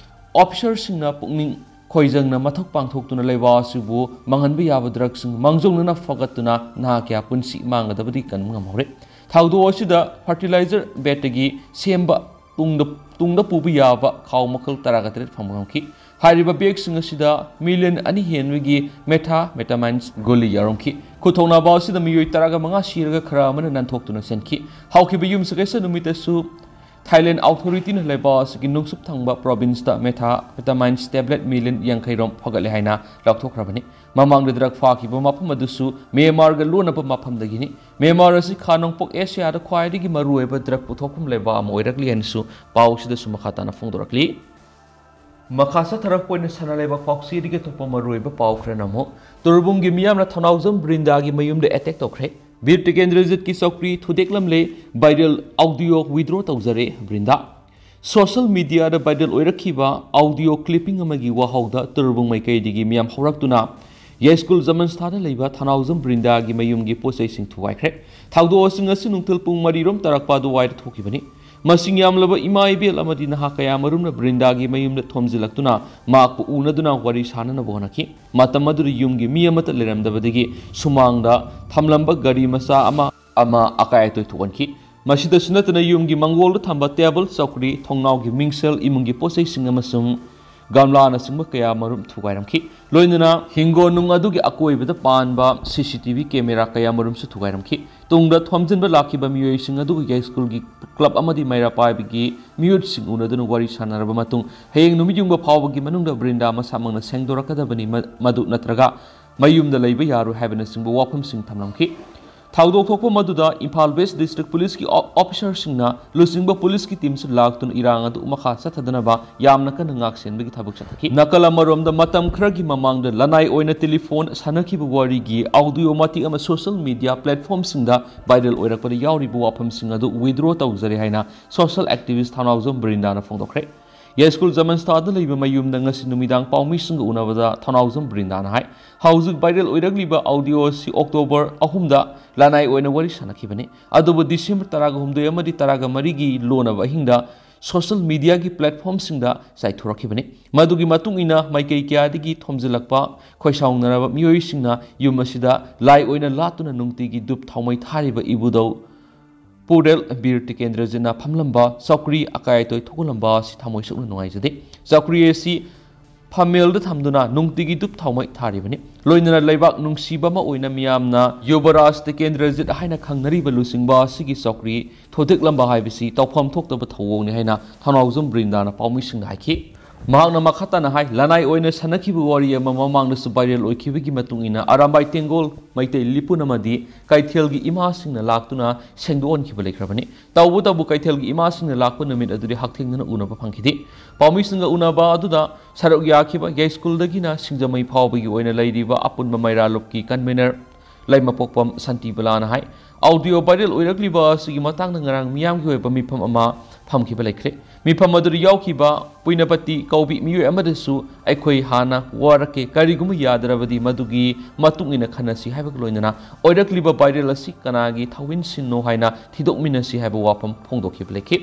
ꯑꯣꯐꯤꯁꯔꯁꯤꯡꯅ ꯄꯨꯛꯅꯤꯡ ꯈꯣꯏꯖꯪꯅ ꯃꯊꯧ ꯄꯥꯡꯊꯣꯛꯇꯨꯅ ꯂꯩꯕꯥꯛ ꯑꯁꯤꯕꯨ ꯃꯥꯡꯍꯟꯕ ꯌꯥꯕ ꯗ꯭ꯔꯒꯁꯤꯡ ꯃꯥꯡꯖꯧꯅꯅ ꯐꯒꯠꯇꯨꯅ ꯅꯍꯥ ꯀꯌꯥ ꯄꯨꯟꯁꯤ ꯃꯥꯡꯒꯗꯕꯗꯤ ꯀꯟꯕ ꯉꯝꯍꯧꯔꯦ꯫ ꯊꯧꯗꯣꯛ ꯑꯁꯤꯗ ꯐꯔꯇꯤꯂꯥꯏꯖꯔ ꯕꯦꯒꯇꯒꯤ ꯁꯦꯝꯕ ꯇꯨꯡꯗ, ꯇꯨꯡꯗ ꯄꯨꯕ ꯌꯥꯕ ꯈꯥꯎ ꯃꯈꯜ ꯇꯔꯥꯒ ꯇꯔꯦꯠ ꯐꯪꯕ ꯉꯝꯈꯤ꯫ ꯍꯥꯏꯔꯤꯕ ꯕꯦꯒꯁꯤꯡ ꯑꯁꯤꯗ ꯃꯤꯂꯤꯌꯟ ꯑꯅꯤ ꯍꯦꯟꯕꯒꯤ ꯃꯦꯊꯥ ꯃꯦꯇꯥꯃꯥꯏꯟꯁ ꯒꯨꯂꯤ ꯌꯥꯎꯔꯝꯈꯤ꯫ ꯈꯨꯠꯊꯧꯅꯕ ꯑꯁꯤꯗ ꯃꯤꯑꯣꯏ ꯇꯔꯥꯒ ꯃꯉꯥ ꯁꯤꯔꯒ ꯈꯔ ꯑꯃꯅ ꯅꯥꯟꯊꯣꯛꯇꯨꯅ ꯆꯦꯟꯈꯤ꯫ ꯍꯧꯈꯤꯕ ꯌꯨꯝꯁꯀꯩꯁ ꯅꯨꯃꯤꯠꯇꯁꯨ ꯊꯥꯏꯂꯦꯟ ꯑꯣꯊꯣꯔꯤꯇꯤꯅ ꯂꯩꯕꯥꯛ ꯑꯁꯤꯒꯤ ꯅꯣꯡꯆꯨꯞ ꯊꯪꯕ ꯄ꯭ꯔꯣꯚꯤꯟꯁꯇ ꯃꯦꯊꯥ ꯃꯦꯇꯥꯃꯥꯏꯟꯁ ꯇꯦꯕ꯭ꯂꯦꯠ ꯃꯤꯂꯤꯌꯟ ꯌꯥꯡꯈꯩ ꯔꯣꯝ ꯐꯒꯠꯂꯦ ꯍꯥꯏꯅ ꯂꯥꯎꯊꯣꯛꯈ꯭ꯔꯕꯅꯤ꯫ ꯃꯃꯥꯡꯗ ꯗ꯭ꯔꯒ ꯐꯥꯈꯤꯕ ꯃꯐꯝ ꯑꯗꯨꯁꯨ ꯃ꯭ꯌꯥꯟꯃꯥꯔꯒ ꯂꯣꯟꯅꯕ ꯃꯐꯝꯗꯒꯤꯅꯤ꯫ ꯃ꯭ꯌꯥꯟꯃꯥꯔ ꯑꯁꯤ ꯈꯥ ꯅꯣꯡꯄꯣꯛ ꯑꯦꯁꯤꯌꯥꯗ ꯈ꯭ꯋꯥꯏꯗꯒꯤ ꯃꯔꯨꯑꯣꯏꯕ ꯗ꯭ꯔꯒ ꯄꯨꯊꯣꯛꯐꯝ ꯂꯩꯕꯥꯛ ꯑꯃ ꯑꯣꯏꯔꯛꯂꯤ ꯍꯥꯏꯅꯁꯨ ꯄꯥꯎ ꯑꯁꯤꯗꯁꯨ ꯃꯈꯥ ꯇꯥꯅ ꯐꯣꯡꯗꯣꯔꯛꯂꯤ꯫ ꯃꯈꯥ ꯆꯠꯊꯔꯛꯄ ꯑꯣꯏꯅ ꯁꯅꯥ ꯂꯩꯕꯥꯛ ꯄꯥꯎꯆꯦꯗꯒꯤ ꯑꯇꯣꯞꯄ ꯃꯔꯨꯑꯣꯏꯕ ꯄꯥꯎ ꯈꯔꯅ ꯑꯃꯨꯛ ꯇꯨꯔꯕꯨꯡꯒꯤ ꯃꯤꯌꯥꯝꯅ ꯊꯧꯅꯥꯎꯖꯝ ꯕ꯭ꯔꯤꯟꯗꯥꯒꯤ ꯃꯌꯨꯝꯗ ꯑꯦꯇꯦꯛ ꯇꯧꯈ꯭ꯔꯦ꯫ ꯕꯤꯔ ꯇꯤꯀꯦꯟꯗ꯭ꯔꯖꯤꯠꯀꯤ ꯆꯧꯀ꯭ꯔꯤ ꯊꯨꯗꯦꯛꯂꯝꯂꯦ꯫ ꯚꯥꯏꯔꯦꯜ ꯑꯣꯗꯤꯑꯣ ꯋꯤꯗ꯭ꯔꯣ ꯇꯧꯖꯔꯦ ꯕ꯭ꯔꯤꯟꯗꯥ꯫ ꯁꯣꯁꯤꯌꯦꯜ ꯃꯤꯗꯤꯌꯥꯗ ꯚꯥꯏꯔꯦꯜ ꯑꯣꯏꯔꯛꯈꯤꯕ ꯑꯣꯗꯤꯑꯣ ꯀ꯭ꯂꯤꯞꯄꯤꯡ ꯑꯃꯒꯤ ꯋꯥꯍꯧꯗ ꯇꯨꯔꯕꯨꯡ ꯃꯥꯏꯀꯩꯗꯒꯤ ꯃꯤꯌꯥꯝ ꯍꯧꯔꯛꯇꯨꯅ ꯌꯥꯏꯁ꯭ꯀꯨꯜ ꯖꯃꯟꯁꯊꯥꯗ ꯂꯩꯕ ꯊꯧꯅꯥꯎꯖꯝ ꯕ꯭ꯔꯤꯟꯗꯥꯒꯤ ꯃꯌꯨꯝꯒꯤ ꯄꯣꯠꯆꯩꯁꯤꯡ ꯊꯨꯒꯥꯏꯈ꯭ꯔꯦ꯫ ꯊꯧꯗꯣꯛꯁꯤꯡ ꯑꯁꯤ ꯅꯨꯡꯊꯤꯜ ꯄꯨꯡ ꯃꯔꯤ ꯔꯣꯝ ꯇꯥꯔꯛꯄ ꯑꯗꯨꯋꯥꯏꯗ ꯊꯣꯛꯈꯤꯕꯅꯤ꯫ ꯃꯁꯤꯡ ꯌꯥꯝꯂꯕ ꯏꯃꯥ ꯏꯕꯦꯜ ꯑꯃꯗꯤ ꯅꯍꯥ ꯀꯌꯥ ꯃꯔꯨꯝꯅ ꯕ꯭ꯔꯤꯟꯗꯥꯒꯤ ꯃꯌꯨꯝꯗ ꯊꯣꯝꯖꯤꯜꯂꯛꯇꯨꯅ ꯃꯍꯥꯛꯄꯨ ꯎꯅꯗꯨꯅ ꯋꯥꯔꯤ ꯁꯥꯅꯅꯕ ꯍꯣꯠꯅꯈꯤ꯫ ꯃꯇꯝ ꯑꯗꯨꯗ ꯌꯨꯝꯒꯤ ꯃꯤ ꯑꯃꯠꯇ ꯂꯩꯔꯝꯗꯕꯗꯒꯤ ꯁꯨꯃꯥꯡꯗ ꯊꯝꯂꯝꯕ ꯒꯥꯔꯤ ꯃꯆꯥ ꯑꯃ, ꯑꯃ ꯑꯀꯥꯏ ꯑꯇꯣꯏ ꯊꯣꯛꯍꯟꯈꯤ꯫ ꯃꯁꯤꯗꯁꯨ ꯅꯠꯇꯅ ꯌꯨꯝꯒꯤ ꯃꯪꯒꯣꯜꯗ ꯊꯝꯕ ꯇꯦꯕꯜ, ꯆꯧꯀ꯭ꯔꯤ, ꯊꯣꯡꯅꯥꯎꯒꯤ ꯃꯤꯡꯁꯦꯜ, ꯏꯃꯨꯡꯒꯤ ꯄꯣꯠꯆꯩꯁꯤꯡ ꯑꯃꯁꯨꯡ ꯒꯝꯂꯥꯅꯆꯤꯡꯕ ꯀꯌꯥ ꯃꯔꯨꯝ ꯊꯨꯒꯥꯏꯔꯝꯈꯤ꯫ ꯂꯣꯏꯅꯅ ꯍꯤꯡꯒꯣꯜ ꯅꯨꯡ ꯑꯗꯨꯒꯤ ꯑꯀꯣꯏꯕꯗ ꯄꯥꯟꯕ ꯁꯤ ꯁꯤ ꯇꯤ ꯚꯤ ꯀꯦꯃꯦꯔꯥ ꯀꯌꯥ ꯃꯔꯨꯝꯁꯨ ꯊꯨꯒꯥꯏꯔꯝꯈꯤ꯫ ꯇꯨꯡꯗ ꯊꯣꯝꯖꯤꯟꯕ ꯂꯥꯛꯈꯤꯕ ꯃꯤꯑꯣꯏꯁꯤꯡ ꯑꯗꯨꯒ ꯌꯥꯏꯁ꯭ꯀꯨꯜꯒꯤ ꯀ꯭ꯂꯕ ꯑꯃꯗꯤ ꯃꯩꯔꯥ ꯄꯥꯏꯕꯒꯤ ꯃꯤꯑꯣꯏꯁꯤꯡ ꯎꯅꯗꯨꯅ ꯋꯥꯔꯤ ꯁꯥꯟꯅꯔꯕ ꯃꯇꯨꯡ ꯍꯌꯦꯡ ꯅꯨꯃꯤꯠ ꯌꯨꯡꯕ ꯐꯥꯎꯕꯒꯤ ꯃꯅꯨꯡꯗ ꯕ꯭ꯔꯤꯟꯗꯥ ꯃꯁꯥꯃꯛꯅ ꯁꯦꯡꯗꯣꯔꯛꯀꯗꯕꯅꯤ, ꯃ-, ꯃꯗꯨ ꯅꯠꯇ꯭ꯔꯒ ꯃꯌꯨꯝꯗ ꯂꯩꯕ ꯌꯥꯔꯣꯏ ꯍꯥꯏꯕꯅꯆꯤꯡꯕ ꯋꯥꯐꯝꯁꯤꯡ ꯊꯝꯂꯝꯈꯤ꯫ ꯊꯧꯗꯣꯛ ꯊꯣꯛꯄ ꯃꯗꯨꯗ ꯏꯝꯐꯥꯜ ꯋꯦꯁ꯭ꯠ ꯗꯤꯁꯇ꯭ꯔꯤꯛ ꯄꯨꯂꯤꯁꯀꯤ ꯑꯣ-, ꯑꯣꯐꯤꯁꯥꯔꯁꯤꯡꯅ ꯂꯨꯆꯤꯡꯕ ꯄꯨꯂꯤꯁꯀꯤ ꯇꯤꯝꯁꯨ ꯂꯥꯛꯇꯨꯅ ꯏꯔꯥꯡ ꯑꯗꯨ ꯃꯈꯥ ꯆꯠꯊꯗꯅꯕ ꯌꯥꯝꯅ ꯀꯟꯅ ꯉꯥꯛꯁꯦꯟꯕꯒꯤ ꯊꯕꯛ ꯆꯠꯊꯈꯤ꯫ ꯅꯥꯀꯜ ꯑꯃꯔꯣꯝꯗ, ꯃꯇꯝ ꯈꯔꯒꯤ ꯃꯃꯥꯡꯗ ꯂꯅꯥꯏ ꯑꯣꯏꯅ ꯇꯦꯂꯤꯐꯣꯟ ꯁꯥꯟꯅꯈꯤꯕ ꯋꯥꯔꯤꯒꯤ ꯑꯣꯗꯤꯑꯣ ꯃꯇꯦꯛ ꯑꯃ ꯁꯣꯁꯤꯌꯦꯜ ꯃꯤꯗꯤꯌꯥ ꯄ꯭ꯂꯦꯠꯐꯣꯔꯝꯁꯤꯡꯗ ꯚꯥꯏꯔꯦꯜ ꯑꯣꯏꯔꯛꯄꯗ ꯌꯥꯎꯔꯤꯕ ꯋꯥꯐꯝꯁꯤꯡ ꯑꯗꯨ ꯋꯤꯗ꯭ꯔꯣ ꯇꯧꯖꯔꯦ ꯍꯥꯏꯅ ꯁꯣꯁꯤꯌꯦꯜ ꯑꯦꯛꯇꯤꯚꯤꯁ꯭ꯠ ꯊꯧꯅꯥꯎꯖꯝ ꯕ꯭ꯔꯤꯟꯗꯥꯅ ꯐꯣꯡꯗꯣꯛꯈ꯭ꯔꯦ꯫ ꯌꯥꯏꯁ꯭ꯀꯨꯜ ꯖꯃꯟꯁꯊꯥꯗ ꯂꯩꯕ ꯃꯌꯨꯝꯗ ꯉꯁꯤ ꯅꯨꯃꯤꯗꯥꯡ ꯄꯥꯎꯃꯤꯁꯤꯡꯒ ꯎꯅꯕꯗ ꯊꯧꯅꯥꯎꯖꯝ ꯕ꯭ꯔꯤꯟꯗꯥꯅ ꯍꯥꯏ, ꯍꯧꯖꯤꯛ ꯚꯥꯏꯔꯦꯜ ꯑꯣꯏꯔꯛꯂꯤꯕ ꯑꯣꯗꯤꯑꯣ ꯑꯁꯤ ꯑꯣꯛꯇꯣꯕꯔ ꯑꯍꯨꯝꯗ ꯂꯅꯥꯏ ꯑꯣꯏꯅ ꯋꯥꯔꯤ ꯁꯥꯟꯅꯈꯤꯕꯅꯤ, ꯑꯗꯨꯕꯨ ꯗꯤꯁꯦꯝꯕꯔ ꯇꯔꯥꯒ ꯍꯨꯝꯗꯣꯏ ꯑꯃꯗꯤ ꯇꯔꯥꯒ ꯃꯔꯤꯒꯤ ꯂꯣꯟꯅꯕ ꯑꯍꯤꯡꯗ ꯁꯣꯁꯤꯌꯦꯜ ꯃꯤꯗꯤꯌꯥꯒꯤ ꯄ꯭ꯂꯦꯠꯐꯣꯝꯁꯤꯡꯗ ꯆꯥꯏꯊꯣꯔꯛꯈꯤꯕꯅꯤ꯫ ꯃꯗꯨꯒꯤ ꯃꯇꯨꯡ ꯏꯟꯅ ꯃꯥꯏꯀꯩ ꯀꯌꯥꯗꯒꯤ ꯊꯣꯝꯖꯤꯜꯂꯛꯄ ꯈꯣꯏꯁꯥꯎꯅꯔꯕ ꯃꯤꯑꯣꯏꯁꯤꯡꯅ ꯌꯨꯝ ꯑꯁꯤꯗ ꯂꯥꯏ ꯑꯣꯏꯅ ꯂꯥꯠꯇꯨꯅ ꯅꯨꯡꯇꯤꯒꯤ ꯙꯨꯞ ꯊꯥꯎꯃꯩ ꯊꯥꯔꯤꯕ ꯏꯕꯨꯙꯧ ꯄꯨꯔꯦꯜ ꯕꯤꯔ ꯇꯤꯀꯦꯟꯗ꯭ꯔꯖꯤꯠꯅ ꯐꯝꯂꯝꯕ ꯆꯧꯀ꯭ꯔꯤ ꯑꯀꯥꯏ ꯑꯇꯣꯏ ꯊꯣꯛꯍꯜꯂꯝꯕ ꯑꯁꯤ ꯊꯃꯣꯏ ꯁꯣꯛꯅ ꯅꯨꯡꯉꯥꯏꯖꯗꯦ꯫ ꯆꯧꯀ꯭ꯔꯤ ꯑꯁꯤ ꯐꯝꯃꯦꯜꯗ ꯊꯝꯗꯨꯅ ꯅꯨꯡꯇꯤꯒꯤ ꯙꯨꯞ ꯊꯥꯎꯃꯩ ꯊꯥꯔꯤꯕꯅꯤ꯫ ꯂꯣꯏꯅꯅ ꯂꯩꯕꯥꯛ ꯅꯨꯡꯁꯤꯕ ꯑꯃ ꯑꯣꯏꯅ ꯃꯤꯌꯥꯝꯅ ꯌꯨꯕꯔꯥꯖ ꯇꯤꯀꯦꯟꯗ꯭ꯔꯖꯤꯠ ꯍꯥꯏꯅ ꯈꯪꯅꯔꯤꯕ ꯂꯨꯆꯤꯡꯕ ꯑꯁꯤꯒꯤ ꯆꯧꯀ꯭ꯔꯤ ꯊꯣꯗꯦꯛꯂꯝꯕ ꯍꯥꯏꯕꯁꯤ ꯇꯧꯐꯝ ꯊꯣꯛꯇꯕ ꯊꯧꯑꯣꯡꯅꯤ ꯍꯥꯏꯅ ꯊꯧꯅꯥꯎꯖꯝ ꯕ꯭ꯔꯤꯟꯗꯥꯅ ꯄꯥꯎꯃꯤꯁꯤꯡꯗ ꯍꯥꯏꯈꯤ꯫ ꯃꯍꯥꯛꯅ ꯃꯈꯥ ꯇꯥꯅ ꯍꯥꯏ, ꯂꯅꯥꯏ ꯑꯣꯏꯅ ꯁꯥꯟꯅꯈꯤꯕ ꯋꯥꯔꯤ ꯑꯃ ꯃꯃꯥꯡꯗꯁꯨ ꯚꯥꯏꯔꯦꯜ ꯑꯣꯏꯈꯤꯕꯒꯤ ꯃꯇꯨꯡ ꯏꯟꯅ ꯑꯔꯥꯝꯕꯥꯏ ꯇꯦꯡꯒꯣꯜ ꯃꯩꯇꯩ ꯂꯤꯄꯨꯟ ꯑꯃꯗꯤ ꯀꯩꯊꯦꯜꯒꯤ ꯏꯃꯥꯁꯤꯡꯅ ꯂꯥꯛꯇꯨꯅ ꯁꯦꯡꯗꯣꯛꯍꯟꯈꯤꯕ ꯂꯩꯈ꯭ꯔꯕꯅꯤ꯫ ꯇꯧꯕꯇꯕꯨ ꯀꯩꯊꯦꯜꯒꯤ ꯏꯃꯥꯁꯤꯡꯅ ꯂꯥꯛꯄ ꯅꯨꯃꯤꯠ ꯑꯗꯨꯗꯤ ꯍꯛꯊꯦꯡꯅꯅ ꯎꯅꯕ ꯐꯪꯈꯤꯗꯦ꯫ ꯄꯥꯎꯃꯤꯁꯤꯡꯒ ꯎꯅꯕ ꯑꯗꯨꯗ ꯁꯔꯨꯛ ꯌꯥꯈꯤꯕ ꯌꯥꯏꯁ꯭ꯀꯨꯜꯗꯒꯤꯅ ꯁꯤꯡꯖꯃꯩ ꯐꯥꯎꯕꯒꯤ ꯑꯣꯏꯅ ꯂꯩꯔꯤꯕ ꯑꯄꯨꯟꯕ ꯃꯩꯔꯥ ꯂꯨꯞꯀꯤ ꯀꯟꯚꯦꯅꯔ ꯂꯩꯃꯄꯣꯛꯄꯝ ꯁꯥꯟꯇꯤꯕꯂꯥꯅ ꯍꯥꯏ, ꯑꯣꯗꯤꯑꯣ ꯚꯥꯏꯔꯦꯜ ꯑꯣꯏꯔꯛꯂꯤꯕ ꯑꯁꯤꯒꯤ ꯃꯇꯥꯡꯗ ꯉꯔꯥꯡ ꯃꯤꯌꯥꯝꯒꯤ ꯑꯣꯏꯕ ꯃꯤꯐꯝ ꯑꯃ ꯐꯝꯈꯤꯕ ꯂꯩꯈ꯭ꯔꯦ꯫ ꯃꯤꯐꯝ ꯑꯗꯨꯗ ꯌꯥꯎꯈꯤꯕ ꯄꯨꯏꯅꯄꯇꯤ ꯀꯧꯕꯤ ꯃꯤꯑꯣꯏ ꯑꯃꯗꯁꯨ ꯑꯩꯈꯣꯏ ꯍꯥꯟꯅ ꯋꯥꯔꯛꯀꯦ, ꯀꯔꯤꯒꯨꯝꯕ ꯌꯥꯗ꯭ꯔꯕꯗꯤ ꯃꯗꯨꯒꯤ ꯃꯇꯨꯡ ꯏꯟꯅ ꯈꯟꯅꯁꯤ ꯍꯥꯏꯕꯒ ꯂꯣꯏꯅꯅ ꯑꯣꯏꯔꯛꯂꯤꯕ ꯚꯥꯏꯔꯦꯜ ꯑꯁꯤ ꯀꯅꯥꯒꯤ ꯊꯧꯋꯤꯟꯁꯤꯟꯅꯣ ꯍꯥꯏꯅ ꯊꯤꯗꯣꯛꯃꯤꯟꯅꯁꯤ ꯍꯥꯏꯕ ꯋꯥꯐꯝ ꯐꯣꯡꯗꯣꯛꯈꯤꯕ ꯂꯩꯈꯤ꯫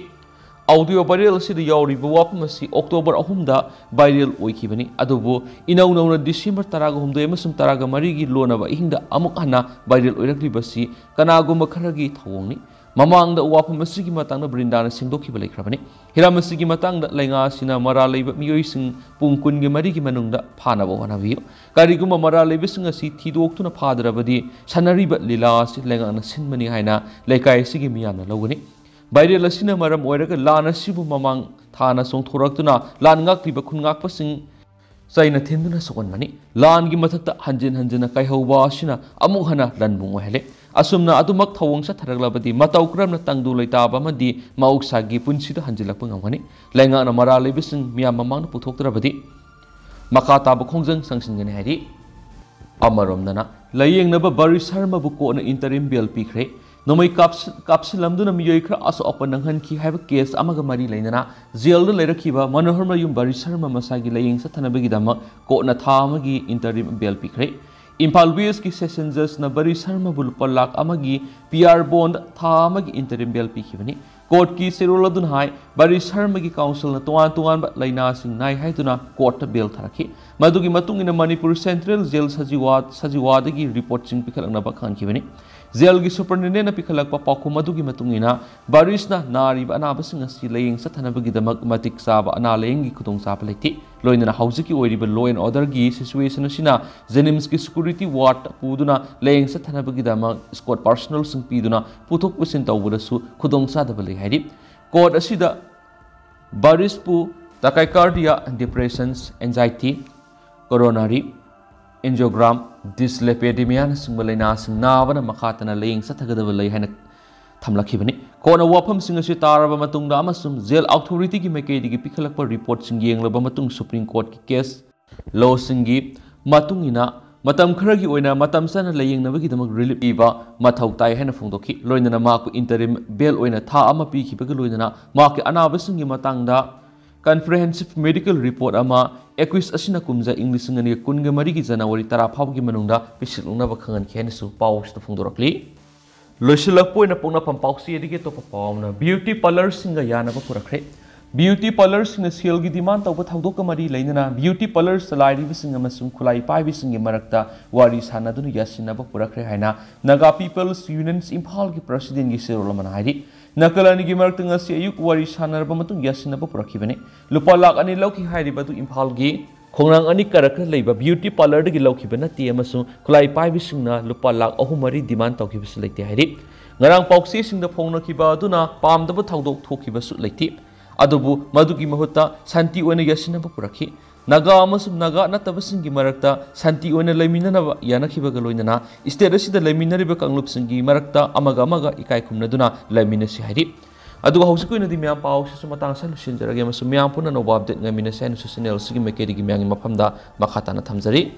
ꯑꯣꯗꯤꯑꯣ ꯚꯥꯏꯔꯦꯜ ꯑꯁꯤꯗ ꯌꯥꯎꯔꯤꯕ ꯋꯥꯐꯝ ꯑꯁꯤ ꯑꯣꯛꯇꯣꯕꯔ ꯑꯍꯨꯝꯗ ꯚꯥꯏꯔꯦꯜ ꯑꯣꯏꯈꯤꯕꯅꯤ꯫ ꯑꯗꯨꯕꯨ ꯏꯅꯧ ꯅꯧꯅ ꯗꯤꯁꯦꯝꯕꯔ ꯇꯔꯥꯒ ꯍꯨꯝꯗꯣꯏ ꯑꯃꯁꯨꯡ ꯇꯔꯥꯒ ꯃꯔꯤꯒꯤ ꯂꯣꯟꯅꯕ ꯑꯍꯤꯡꯗ ꯑꯃꯨꯛ ꯍꯟꯅ ꯚꯥꯏꯔꯦꯜ ꯑꯣꯏꯔꯛꯂꯤꯕꯁꯤ ꯀꯅꯥꯒꯨꯝꯕ ꯈꯔꯒꯤ ꯊꯧꯑꯣꯡꯅꯤ꯫ ꯃꯃꯥꯡꯗ ꯋꯥꯐꯝ ꯑꯁꯤꯒꯤ ꯃꯇꯥꯡꯗ ꯕ꯭ꯔꯤꯟꯗꯥꯅ ꯁꯦꯡꯗꯣꯛꯈꯤꯕ ꯂꯩꯈ꯭ꯔꯕꯅꯤ꯫ ꯍꯤꯔꯝ ꯑꯁꯤꯒꯤ ꯃꯇꯥꯡꯗ ꯂꯩꯉꯥꯛ ꯑꯁꯤꯅ ꯃꯔꯥꯜ ꯂꯩꯕ ꯃꯤꯑꯣꯏꯁꯤꯡ ꯄꯨꯡ ꯀꯨꯟꯒꯤ ꯃꯔꯤꯒꯤ ꯃꯅꯨꯡꯗ ꯐꯥꯅꯕ ꯍꯣꯠꯅꯕꯤꯌꯨ꯫ ꯀꯔꯤꯒꯨꯝꯕ ꯃꯔꯥꯜ ꯂꯩꯕꯁꯤꯡ ꯑꯁꯤ ꯊꯤꯗꯣꯛꯇꯨꯅ ꯐꯥꯗ꯭ꯔꯕꯗꯤ ꯁꯥꯟꯅꯔꯤꯕ ꯂꯤꯂꯥ ꯑꯁꯤ ꯂꯩꯉꯥꯛꯅ ꯁꯤꯟꯕꯅꯤ ꯍꯥꯏꯅ ꯂꯩꯀꯥꯏ ꯑꯁꯤꯒꯤ ꯃꯤꯌꯥꯝꯅ ꯂꯧꯒꯅꯤ꯫ ꯚꯥꯏꯔꯦꯜ ꯑꯁꯤꯅ ꯃꯔꯝ ꯑꯣꯏꯔꯒ ꯂꯥꯟ ꯑꯁꯤꯕꯨ ꯃꯃꯥꯡ ꯊꯥꯅ ꯆꯣꯡꯊꯣꯔꯛꯇꯨꯅ ꯂꯥꯟ ꯉꯥꯛꯂꯤꯕ ꯈꯨꯟꯉꯥꯛꯄꯁꯤꯡ ꯆꯩꯅ ꯊꯤꯟꯗꯨꯅ ꯁꯣꯛꯍꯟꯕꯅꯤ꯫ ꯂꯥꯟꯒꯤ ꯃꯊꯛꯇ ꯍꯟꯖꯤꯟ ꯍꯟꯖꯤꯟꯅ ꯀꯥꯏꯍꯧꯕ ꯑꯁꯤꯅ ꯑꯃꯨꯛ ꯍꯟꯅ ꯂꯟꯕꯨꯡ ꯑꯣꯏꯍꯜꯂꯤ꯫ ꯑꯁꯨꯝꯅ ꯑꯗꯨꯃꯛ ꯊꯧꯑꯣꯡ ꯆꯠꯊꯔꯛꯂꯕꯗꯤ ꯃꯇꯧ ꯀꯔꯝꯅ ꯇꯪꯗꯨ ꯂꯩꯇꯥꯕ ꯑꯃꯗꯤ ꯃꯍꯧꯁꯥꯒꯤ ꯄꯨꯟꯁꯤꯗ ꯍꯟꯖꯤꯜꯂꯛꯄ ꯉꯝꯒꯅꯤ? ꯂꯩꯉꯥꯛꯅ ꯃꯔꯥꯜ ꯂꯩꯕꯁꯤꯡ ꯃꯤꯌꯥꯝ ꯃꯃꯥꯡꯗ ꯄꯨꯊꯣꯛꯇ꯭ꯔꯕꯗꯤ ꯃꯈꯥ ꯇꯥꯕ ꯈꯣꯡꯖꯪ ꯆꯪꯁꯤꯟꯒꯅꯤ ꯍꯥꯏꯔꯤ꯫ ꯑꯃꯔꯣꯝꯗꯅ ꯂꯥꯏꯌꯦꯡꯅꯕ ꯕꯔꯤ ꯁꯔꯃꯕꯨ ꯀꯣꯔꯠꯅ ꯏꯟꯇꯔꯤꯝ ꯕꯦꯜ ꯄꯤꯈ꯭ꯔꯦ꯫ ꯅꯣꯡꯃꯩ ꯀꯥꯞꯁꯤ-, ꯀꯥꯞꯁꯤꯜꯂꯝꯗꯨꯅ ꯃꯤꯑꯣꯏ ꯈꯔ ꯑꯁꯣꯛ ꯑꯄꯟ ꯅꯪꯍꯟꯈꯤ ꯍꯥꯏꯕ ꯀꯦꯁ ꯑꯃꯒ ꯃꯔꯤ ꯂꯩꯅꯅ ꯖꯦꯜꯗ ꯂꯩꯔꯛꯈꯤꯕ ꯃꯅꯣꯍꯔꯃꯌꯨꯝ ꯕꯔꯤ ꯁꯔꯃ ꯃꯁꯥꯒꯤ ꯂꯥꯏꯌꯦꯡ ꯆꯠꯊꯅꯕꯒꯤꯗꯃꯛ ꯀꯣꯔꯠꯅ ꯊꯥ ꯑꯃꯒꯤ ꯏꯟꯇꯔꯤꯝ ꯕꯦꯜ ꯄꯤꯈ꯭ꯔꯦ꯫ ꯏꯝꯐꯥꯜ ꯋꯦꯁꯀꯤ ꯁꯦꯁꯟ ꯖꯖꯅ ꯕꯔꯤ ꯁꯔꯃꯕꯨ ꯂꯨꯄꯥ ꯂꯥꯈ ꯑꯃꯒꯤ ꯄꯤ ꯑꯥꯔ ꯕꯣꯟꯗ ꯊꯥ ꯑꯃꯒꯤ ꯏꯟꯇꯔꯤꯝ ꯕꯦꯜ ꯄꯤꯈꯤꯕꯅꯤ꯫ ꯀꯣꯔꯠꯀꯤ ꯆꯦꯔꯣꯜ ꯑꯗꯨꯅ ꯍꯥꯏ, ꯕꯥꯔꯤꯁ ꯁꯔꯃꯒꯤ ꯀꯥꯎꯟꯁꯤꯜꯅ ꯇꯣꯉꯥꯟ ꯇꯣꯉꯥꯟꯕ ꯂꯥꯏꯅꯥꯁꯤꯡ ꯅꯥꯏ ꯍꯥꯏꯗꯨꯅ ꯀꯣꯔꯠꯇ ꯕꯦꯜ ꯊꯥꯔꯛꯈꯤ꯫ ꯃꯗꯨꯒꯤ ꯃꯇꯨꯡ ꯏꯟꯅ ꯃꯅꯤꯄꯨꯔ ꯁꯦꯟꯇ꯭ꯔꯦꯜ ꯖꯦꯜ ꯁꯖꯤꯋꯥ, ꯁꯖꯤꯋꯥꯗꯒꯤ ꯔꯤꯄꯣꯔꯠꯁꯤꯡ ꯄꯤꯈꯠꯂꯛꯅꯕ ꯈꯪꯍꯟꯈꯤꯕꯅꯤ꯫ ꯖꯦꯜꯒꯤ ꯁꯨꯄꯔꯤꯟꯇꯦꯟꯗꯦꯟꯠꯅ ꯄꯤꯈꯠꯂꯛꯄ ꯄꯥꯎꯈꯨꯝ ꯑꯗꯨꯒꯤ ꯃꯇꯨꯡ ꯏꯟꯅ, ꯕꯥꯔꯤꯁꯅ ꯅꯥꯔꯤꯕ ꯑꯅꯥꯕꯁꯤꯡ ꯑꯁꯤ ꯂꯥꯌꯦꯡ ꯆꯠꯊꯅꯕꯒꯤꯗꯃꯛ ꯃꯇꯤꯛ ꯆꯥꯕ ꯑꯅꯥ ꯂꯥꯌꯦꯡꯒꯤ ꯈꯨꯗꯣꯡꯆꯥꯕ ꯂꯩꯇꯦ꯫ ꯂꯣꯏꯅꯅ ꯍꯧꯖꯤꯛꯀꯤ ꯑꯣꯏꯔꯤꯕ law and orderꯒꯤ situation ꯑꯁꯤꯅ ꯖꯦꯅꯤꯝꯁꯀꯤ security wardꯇ ꯄꯨꯗꯨꯅ ꯂꯥꯌꯦꯡ ꯆꯠꯊꯅꯕꯒꯤꯗꯃꯛ escort personnelꯁꯤꯡ ꯄꯤꯗꯨꯅ ꯄꯨꯊꯣꯛ ꯄꯨꯁꯤꯟ ꯇꯧꯕꯗꯁꯨ ꯈꯨꯗꯣꯡꯆꯥꯗꯕ ꯂꯩ ꯍꯥꯏꯔꯤ꯫ ꯀꯣꯔꯠ ꯑꯁꯤꯗ ꯕꯥꯔꯤꯁꯄꯨ tachycardia, depressions, anxiety, coronary angiogram, dyslipidemiaꯅꯆꯤꯡꯕ ꯂꯥꯏꯅꯥꯁꯤꯡ ꯅꯥꯕꯅ ꯃꯈꯥ ꯇꯥꯅ ꯂꯥꯌꯦꯡ ꯆꯠꯊꯒꯗꯕ ꯂꯩ ꯍꯥꯏꯅ ꯊꯝꯂꯛꯈꯤꯕꯅꯤ꯫ ꯀꯣꯔꯠꯅ ꯋꯥꯐꯝꯁꯤꯡ ꯑꯁꯤ ꯇꯥꯔꯕ ꯃꯇꯨꯡꯗ ꯑꯃꯁꯨꯡ ꯖꯦꯜ ꯑꯣꯊꯣꯔꯤꯇꯤꯒꯤ ꯃꯥꯏꯀꯩꯗꯒꯤ ꯄꯤꯈꯠꯂꯛꯄ ꯔꯤꯄꯣꯔꯠꯁꯤꯡ ꯌꯦꯡꯂꯕ ꯃꯇꯨꯡ ꯁꯨꯄ꯭ꯔꯤꯝ ꯀꯣꯔꯠꯀꯤ case lawꯁꯤꯡꯒꯤ ꯃꯇꯨꯡ ꯏꯟꯅ ꯃꯇꯝ ꯈꯔꯒꯤ ꯑꯣꯏꯅ ꯃꯇꯝ ꯆꯥꯅ ꯂꯥꯌꯦꯡꯅꯕꯒꯤꯗꯃꯛ relief ꯄꯤꯕ ꯃꯊꯧ ꯇꯥꯏ ꯍꯥꯏꯅ ꯐꯣꯡꯗꯣꯛꯈꯤ꯫ ꯂꯣꯏꯅꯅ ꯃꯍꯥꯛꯄꯨ interim bail ꯑꯣꯏꯅ ꯊꯥ ꯑꯃ ꯄꯤꯈꯤꯕꯒ ꯂꯣꯏꯅꯅ ꯃꯍꯥꯛꯀꯤ ꯑꯅꯥꯕꯁꯤꯡꯒꯤ ꯃꯇꯥꯡꯗ comprehensive medical report ꯑꯃ ꯑꯦꯀ꯭ꯌꯨꯖ ꯑꯁꯤꯅ ꯀꯨꯝꯖꯥ ꯏꯪ ꯂꯤꯁꯤꯡ ꯑꯅꯤꯒ ꯀꯨꯟꯒ ꯃꯔꯤꯒꯤ ꯖꯅꯋꯥꯔꯤ ꯇꯔꯥ ꯐꯥꯎꯕꯒꯤ ꯃꯅꯨꯡꯗ ꯄꯤꯁꯤꯜꯂꯛꯅꯕ ꯈꯪꯍꯟꯈꯤ ꯍꯥꯏꯅꯁꯨ ꯄꯥꯎ ꯑꯁꯤꯗ ꯐꯣꯡꯗꯣꯔꯛꯂꯤ꯫ ꯂꯣꯏꯁꯤꯜꯂꯛꯄ ꯑꯣꯏꯅ ꯄꯣꯛꯅꯐꯝ ꯄꯥꯎꯆꯦꯗꯒꯤ ꯑꯇꯣꯞꯄ ꯄꯥꯎ ꯑꯃꯅ, ꯕ꯭ꯌꯨꯇꯤ ꯄꯥꯔꯂꯔꯁꯤꯡꯒ ꯌꯥꯅꯕ ꯄꯨꯔꯛꯈ꯭ꯔꯦ꯫ ꯕ꯭ꯌꯨꯇꯤ ꯄꯥꯔꯂꯔꯁꯤꯡꯅ ꯁꯦꯜꯒꯤ ꯗꯤꯃꯥꯟ ꯇꯧꯕ ꯊꯧꯗꯣꯛꯀ ꯃꯔꯤ ꯂꯩꯅꯅ ꯕ꯭ꯌꯨꯇꯤ ꯄꯥꯔꯂꯔ ꯆꯂꯥꯏꯔꯤꯕꯁꯤꯡ ꯑꯃꯁꯨꯡ ꯈꯨꯠꯂꯥꯏ ꯄꯥꯏꯕꯁꯤꯡꯒꯤ ꯃꯔꯛꯇ ꯋꯥꯔꯤ ꯁꯥꯟꯅꯗꯨꯅ ꯌꯥꯁꯤꯟꯅꯕ ꯄꯨꯔꯛꯈ꯭ꯔꯦ ꯍꯥꯏꯅ Naga People's Union ꯏꯝꯐꯥꯜꯒꯤ ꯄ꯭ꯔꯁꯤꯗꯦꯟꯒꯤ ꯆꯦꯔꯣꯜ ꯑꯃꯅ ꯍꯥꯏꯔꯤ꯫ ꯅꯥꯒꯥꯂꯦꯟꯒꯤ ꯃꯔꯛꯇ ꯉꯁꯤ ꯑꯌꯨꯛ ꯋꯥꯔꯤ ꯁꯥꯟꯅꯔꯕ ꯃꯇꯨꯡ ꯌꯥꯁꯤꯟꯅꯕ ꯄꯨꯔꯛꯈꯤꯕꯅꯤ꯫ ꯂꯨꯄꯥ ꯂꯥꯈ ꯑꯅꯤ ꯂꯧꯈꯤ ꯍꯥꯏꯔꯤꯕ ꯑꯗꯨ ꯏꯝꯐꯥꯜꯒꯤ ꯈꯣꯡꯅꯥꯡ ꯑꯅꯤ ꯀꯥꯔꯛꯇ ꯂꯩꯕ ꯕ꯭ꯌꯨꯇꯤ ꯄꯥꯔꯂꯔꯗꯒꯤ ꯂꯧꯈꯤꯕ ꯅꯠꯇꯦ ꯑꯃꯁꯨꯡ ꯈꯨꯠꯂꯥꯏ ꯄꯥꯏꯕꯁꯤꯡꯅ ꯂꯨꯄꯥ ꯂꯥꯈ ꯑꯍꯨꯝ ꯃꯔꯤ ꯗꯤꯃꯥꯟ ꯇꯧꯈꯤꯕꯁꯨ ꯂꯩꯇꯦ ꯍꯥꯏꯔꯤ꯫ ꯉꯔꯥꯡ ꯄꯥꯎꯆꯦꯁꯤꯡꯗ ꯐꯣꯡꯅꯈꯤꯕ ꯑꯗꯨꯅ ꯄꯥꯝꯗꯕ ꯊꯧꯗꯣꯛ ꯊꯣꯛꯈꯤꯕꯁꯨ ꯂꯩꯇꯦ꯫ ꯑꯗꯨꯕꯨ ꯃꯗꯨꯒꯤ ꯃꯍꯨꯠꯇ ꯁꯥꯟꯇꯤ ꯑꯣꯏꯅ ꯌꯥꯁꯤꯟꯅꯕ ꯄꯨꯔꯛꯈꯤ꯫ ꯅꯥꯒꯥ ꯑꯃꯁꯨꯡ ꯅꯥꯒꯥ ꯅꯠꯇꯕꯁꯤꯡꯒꯤ ꯃꯔꯛꯇ ꯁꯥꯟꯇꯤ ꯑꯣꯏꯅ ꯂꯩꯃꯤꯟꯅꯅꯕ ꯌꯥꯅꯈꯤꯕꯒ ꯂꯣꯏꯅꯅ ꯁ꯭ꯇꯦꯠ ꯑꯁꯤꯗ ꯂꯩꯃꯤꯟꯅꯔꯤꯕ ꯀꯥꯡꯂꯨꯞꯁꯤꯡꯒꯤ ꯃꯔꯛꯇ ꯑꯃꯒ ꯑꯃꯒ ꯏꯀꯥꯏ ꯈꯨꯝꯅꯗꯨꯅ ꯂꯩꯃꯤꯟꯅꯁꯤ ꯍꯥꯏꯔꯤ꯫ ꯑꯗꯨꯒ ꯍꯧꯖꯤꯛꯀꯤ ꯑꯣꯏꯅꯗꯤ ꯃꯌꯥꯝ ꯄꯥꯎꯁꯤꯁꯨ ꯃꯇꯥꯡ ꯑꯁꯤꯗ ꯂꯣꯏꯁꯤꯟꯖꯔꯒꯦ ꯑꯃꯁꯨꯡ ꯃꯌꯥꯝ ꯄꯨꯟꯅ ꯑꯅꯧꯕ ꯑꯞꯗꯦꯠ ꯉꯥꯏꯃꯤꯟꯅꯁꯤ ꯍꯥꯏꯅꯁꯨ ꯆꯦꯅꯦꯜ ꯑꯁꯤꯒꯤ ꯃꯥꯏꯀꯩꯗꯒꯤ ꯃꯌꯥꯝꯒꯤ ꯃꯐꯝꯗ ꯃꯈꯥ ꯇꯥꯅ ꯊꯝꯖꯔꯤ꯫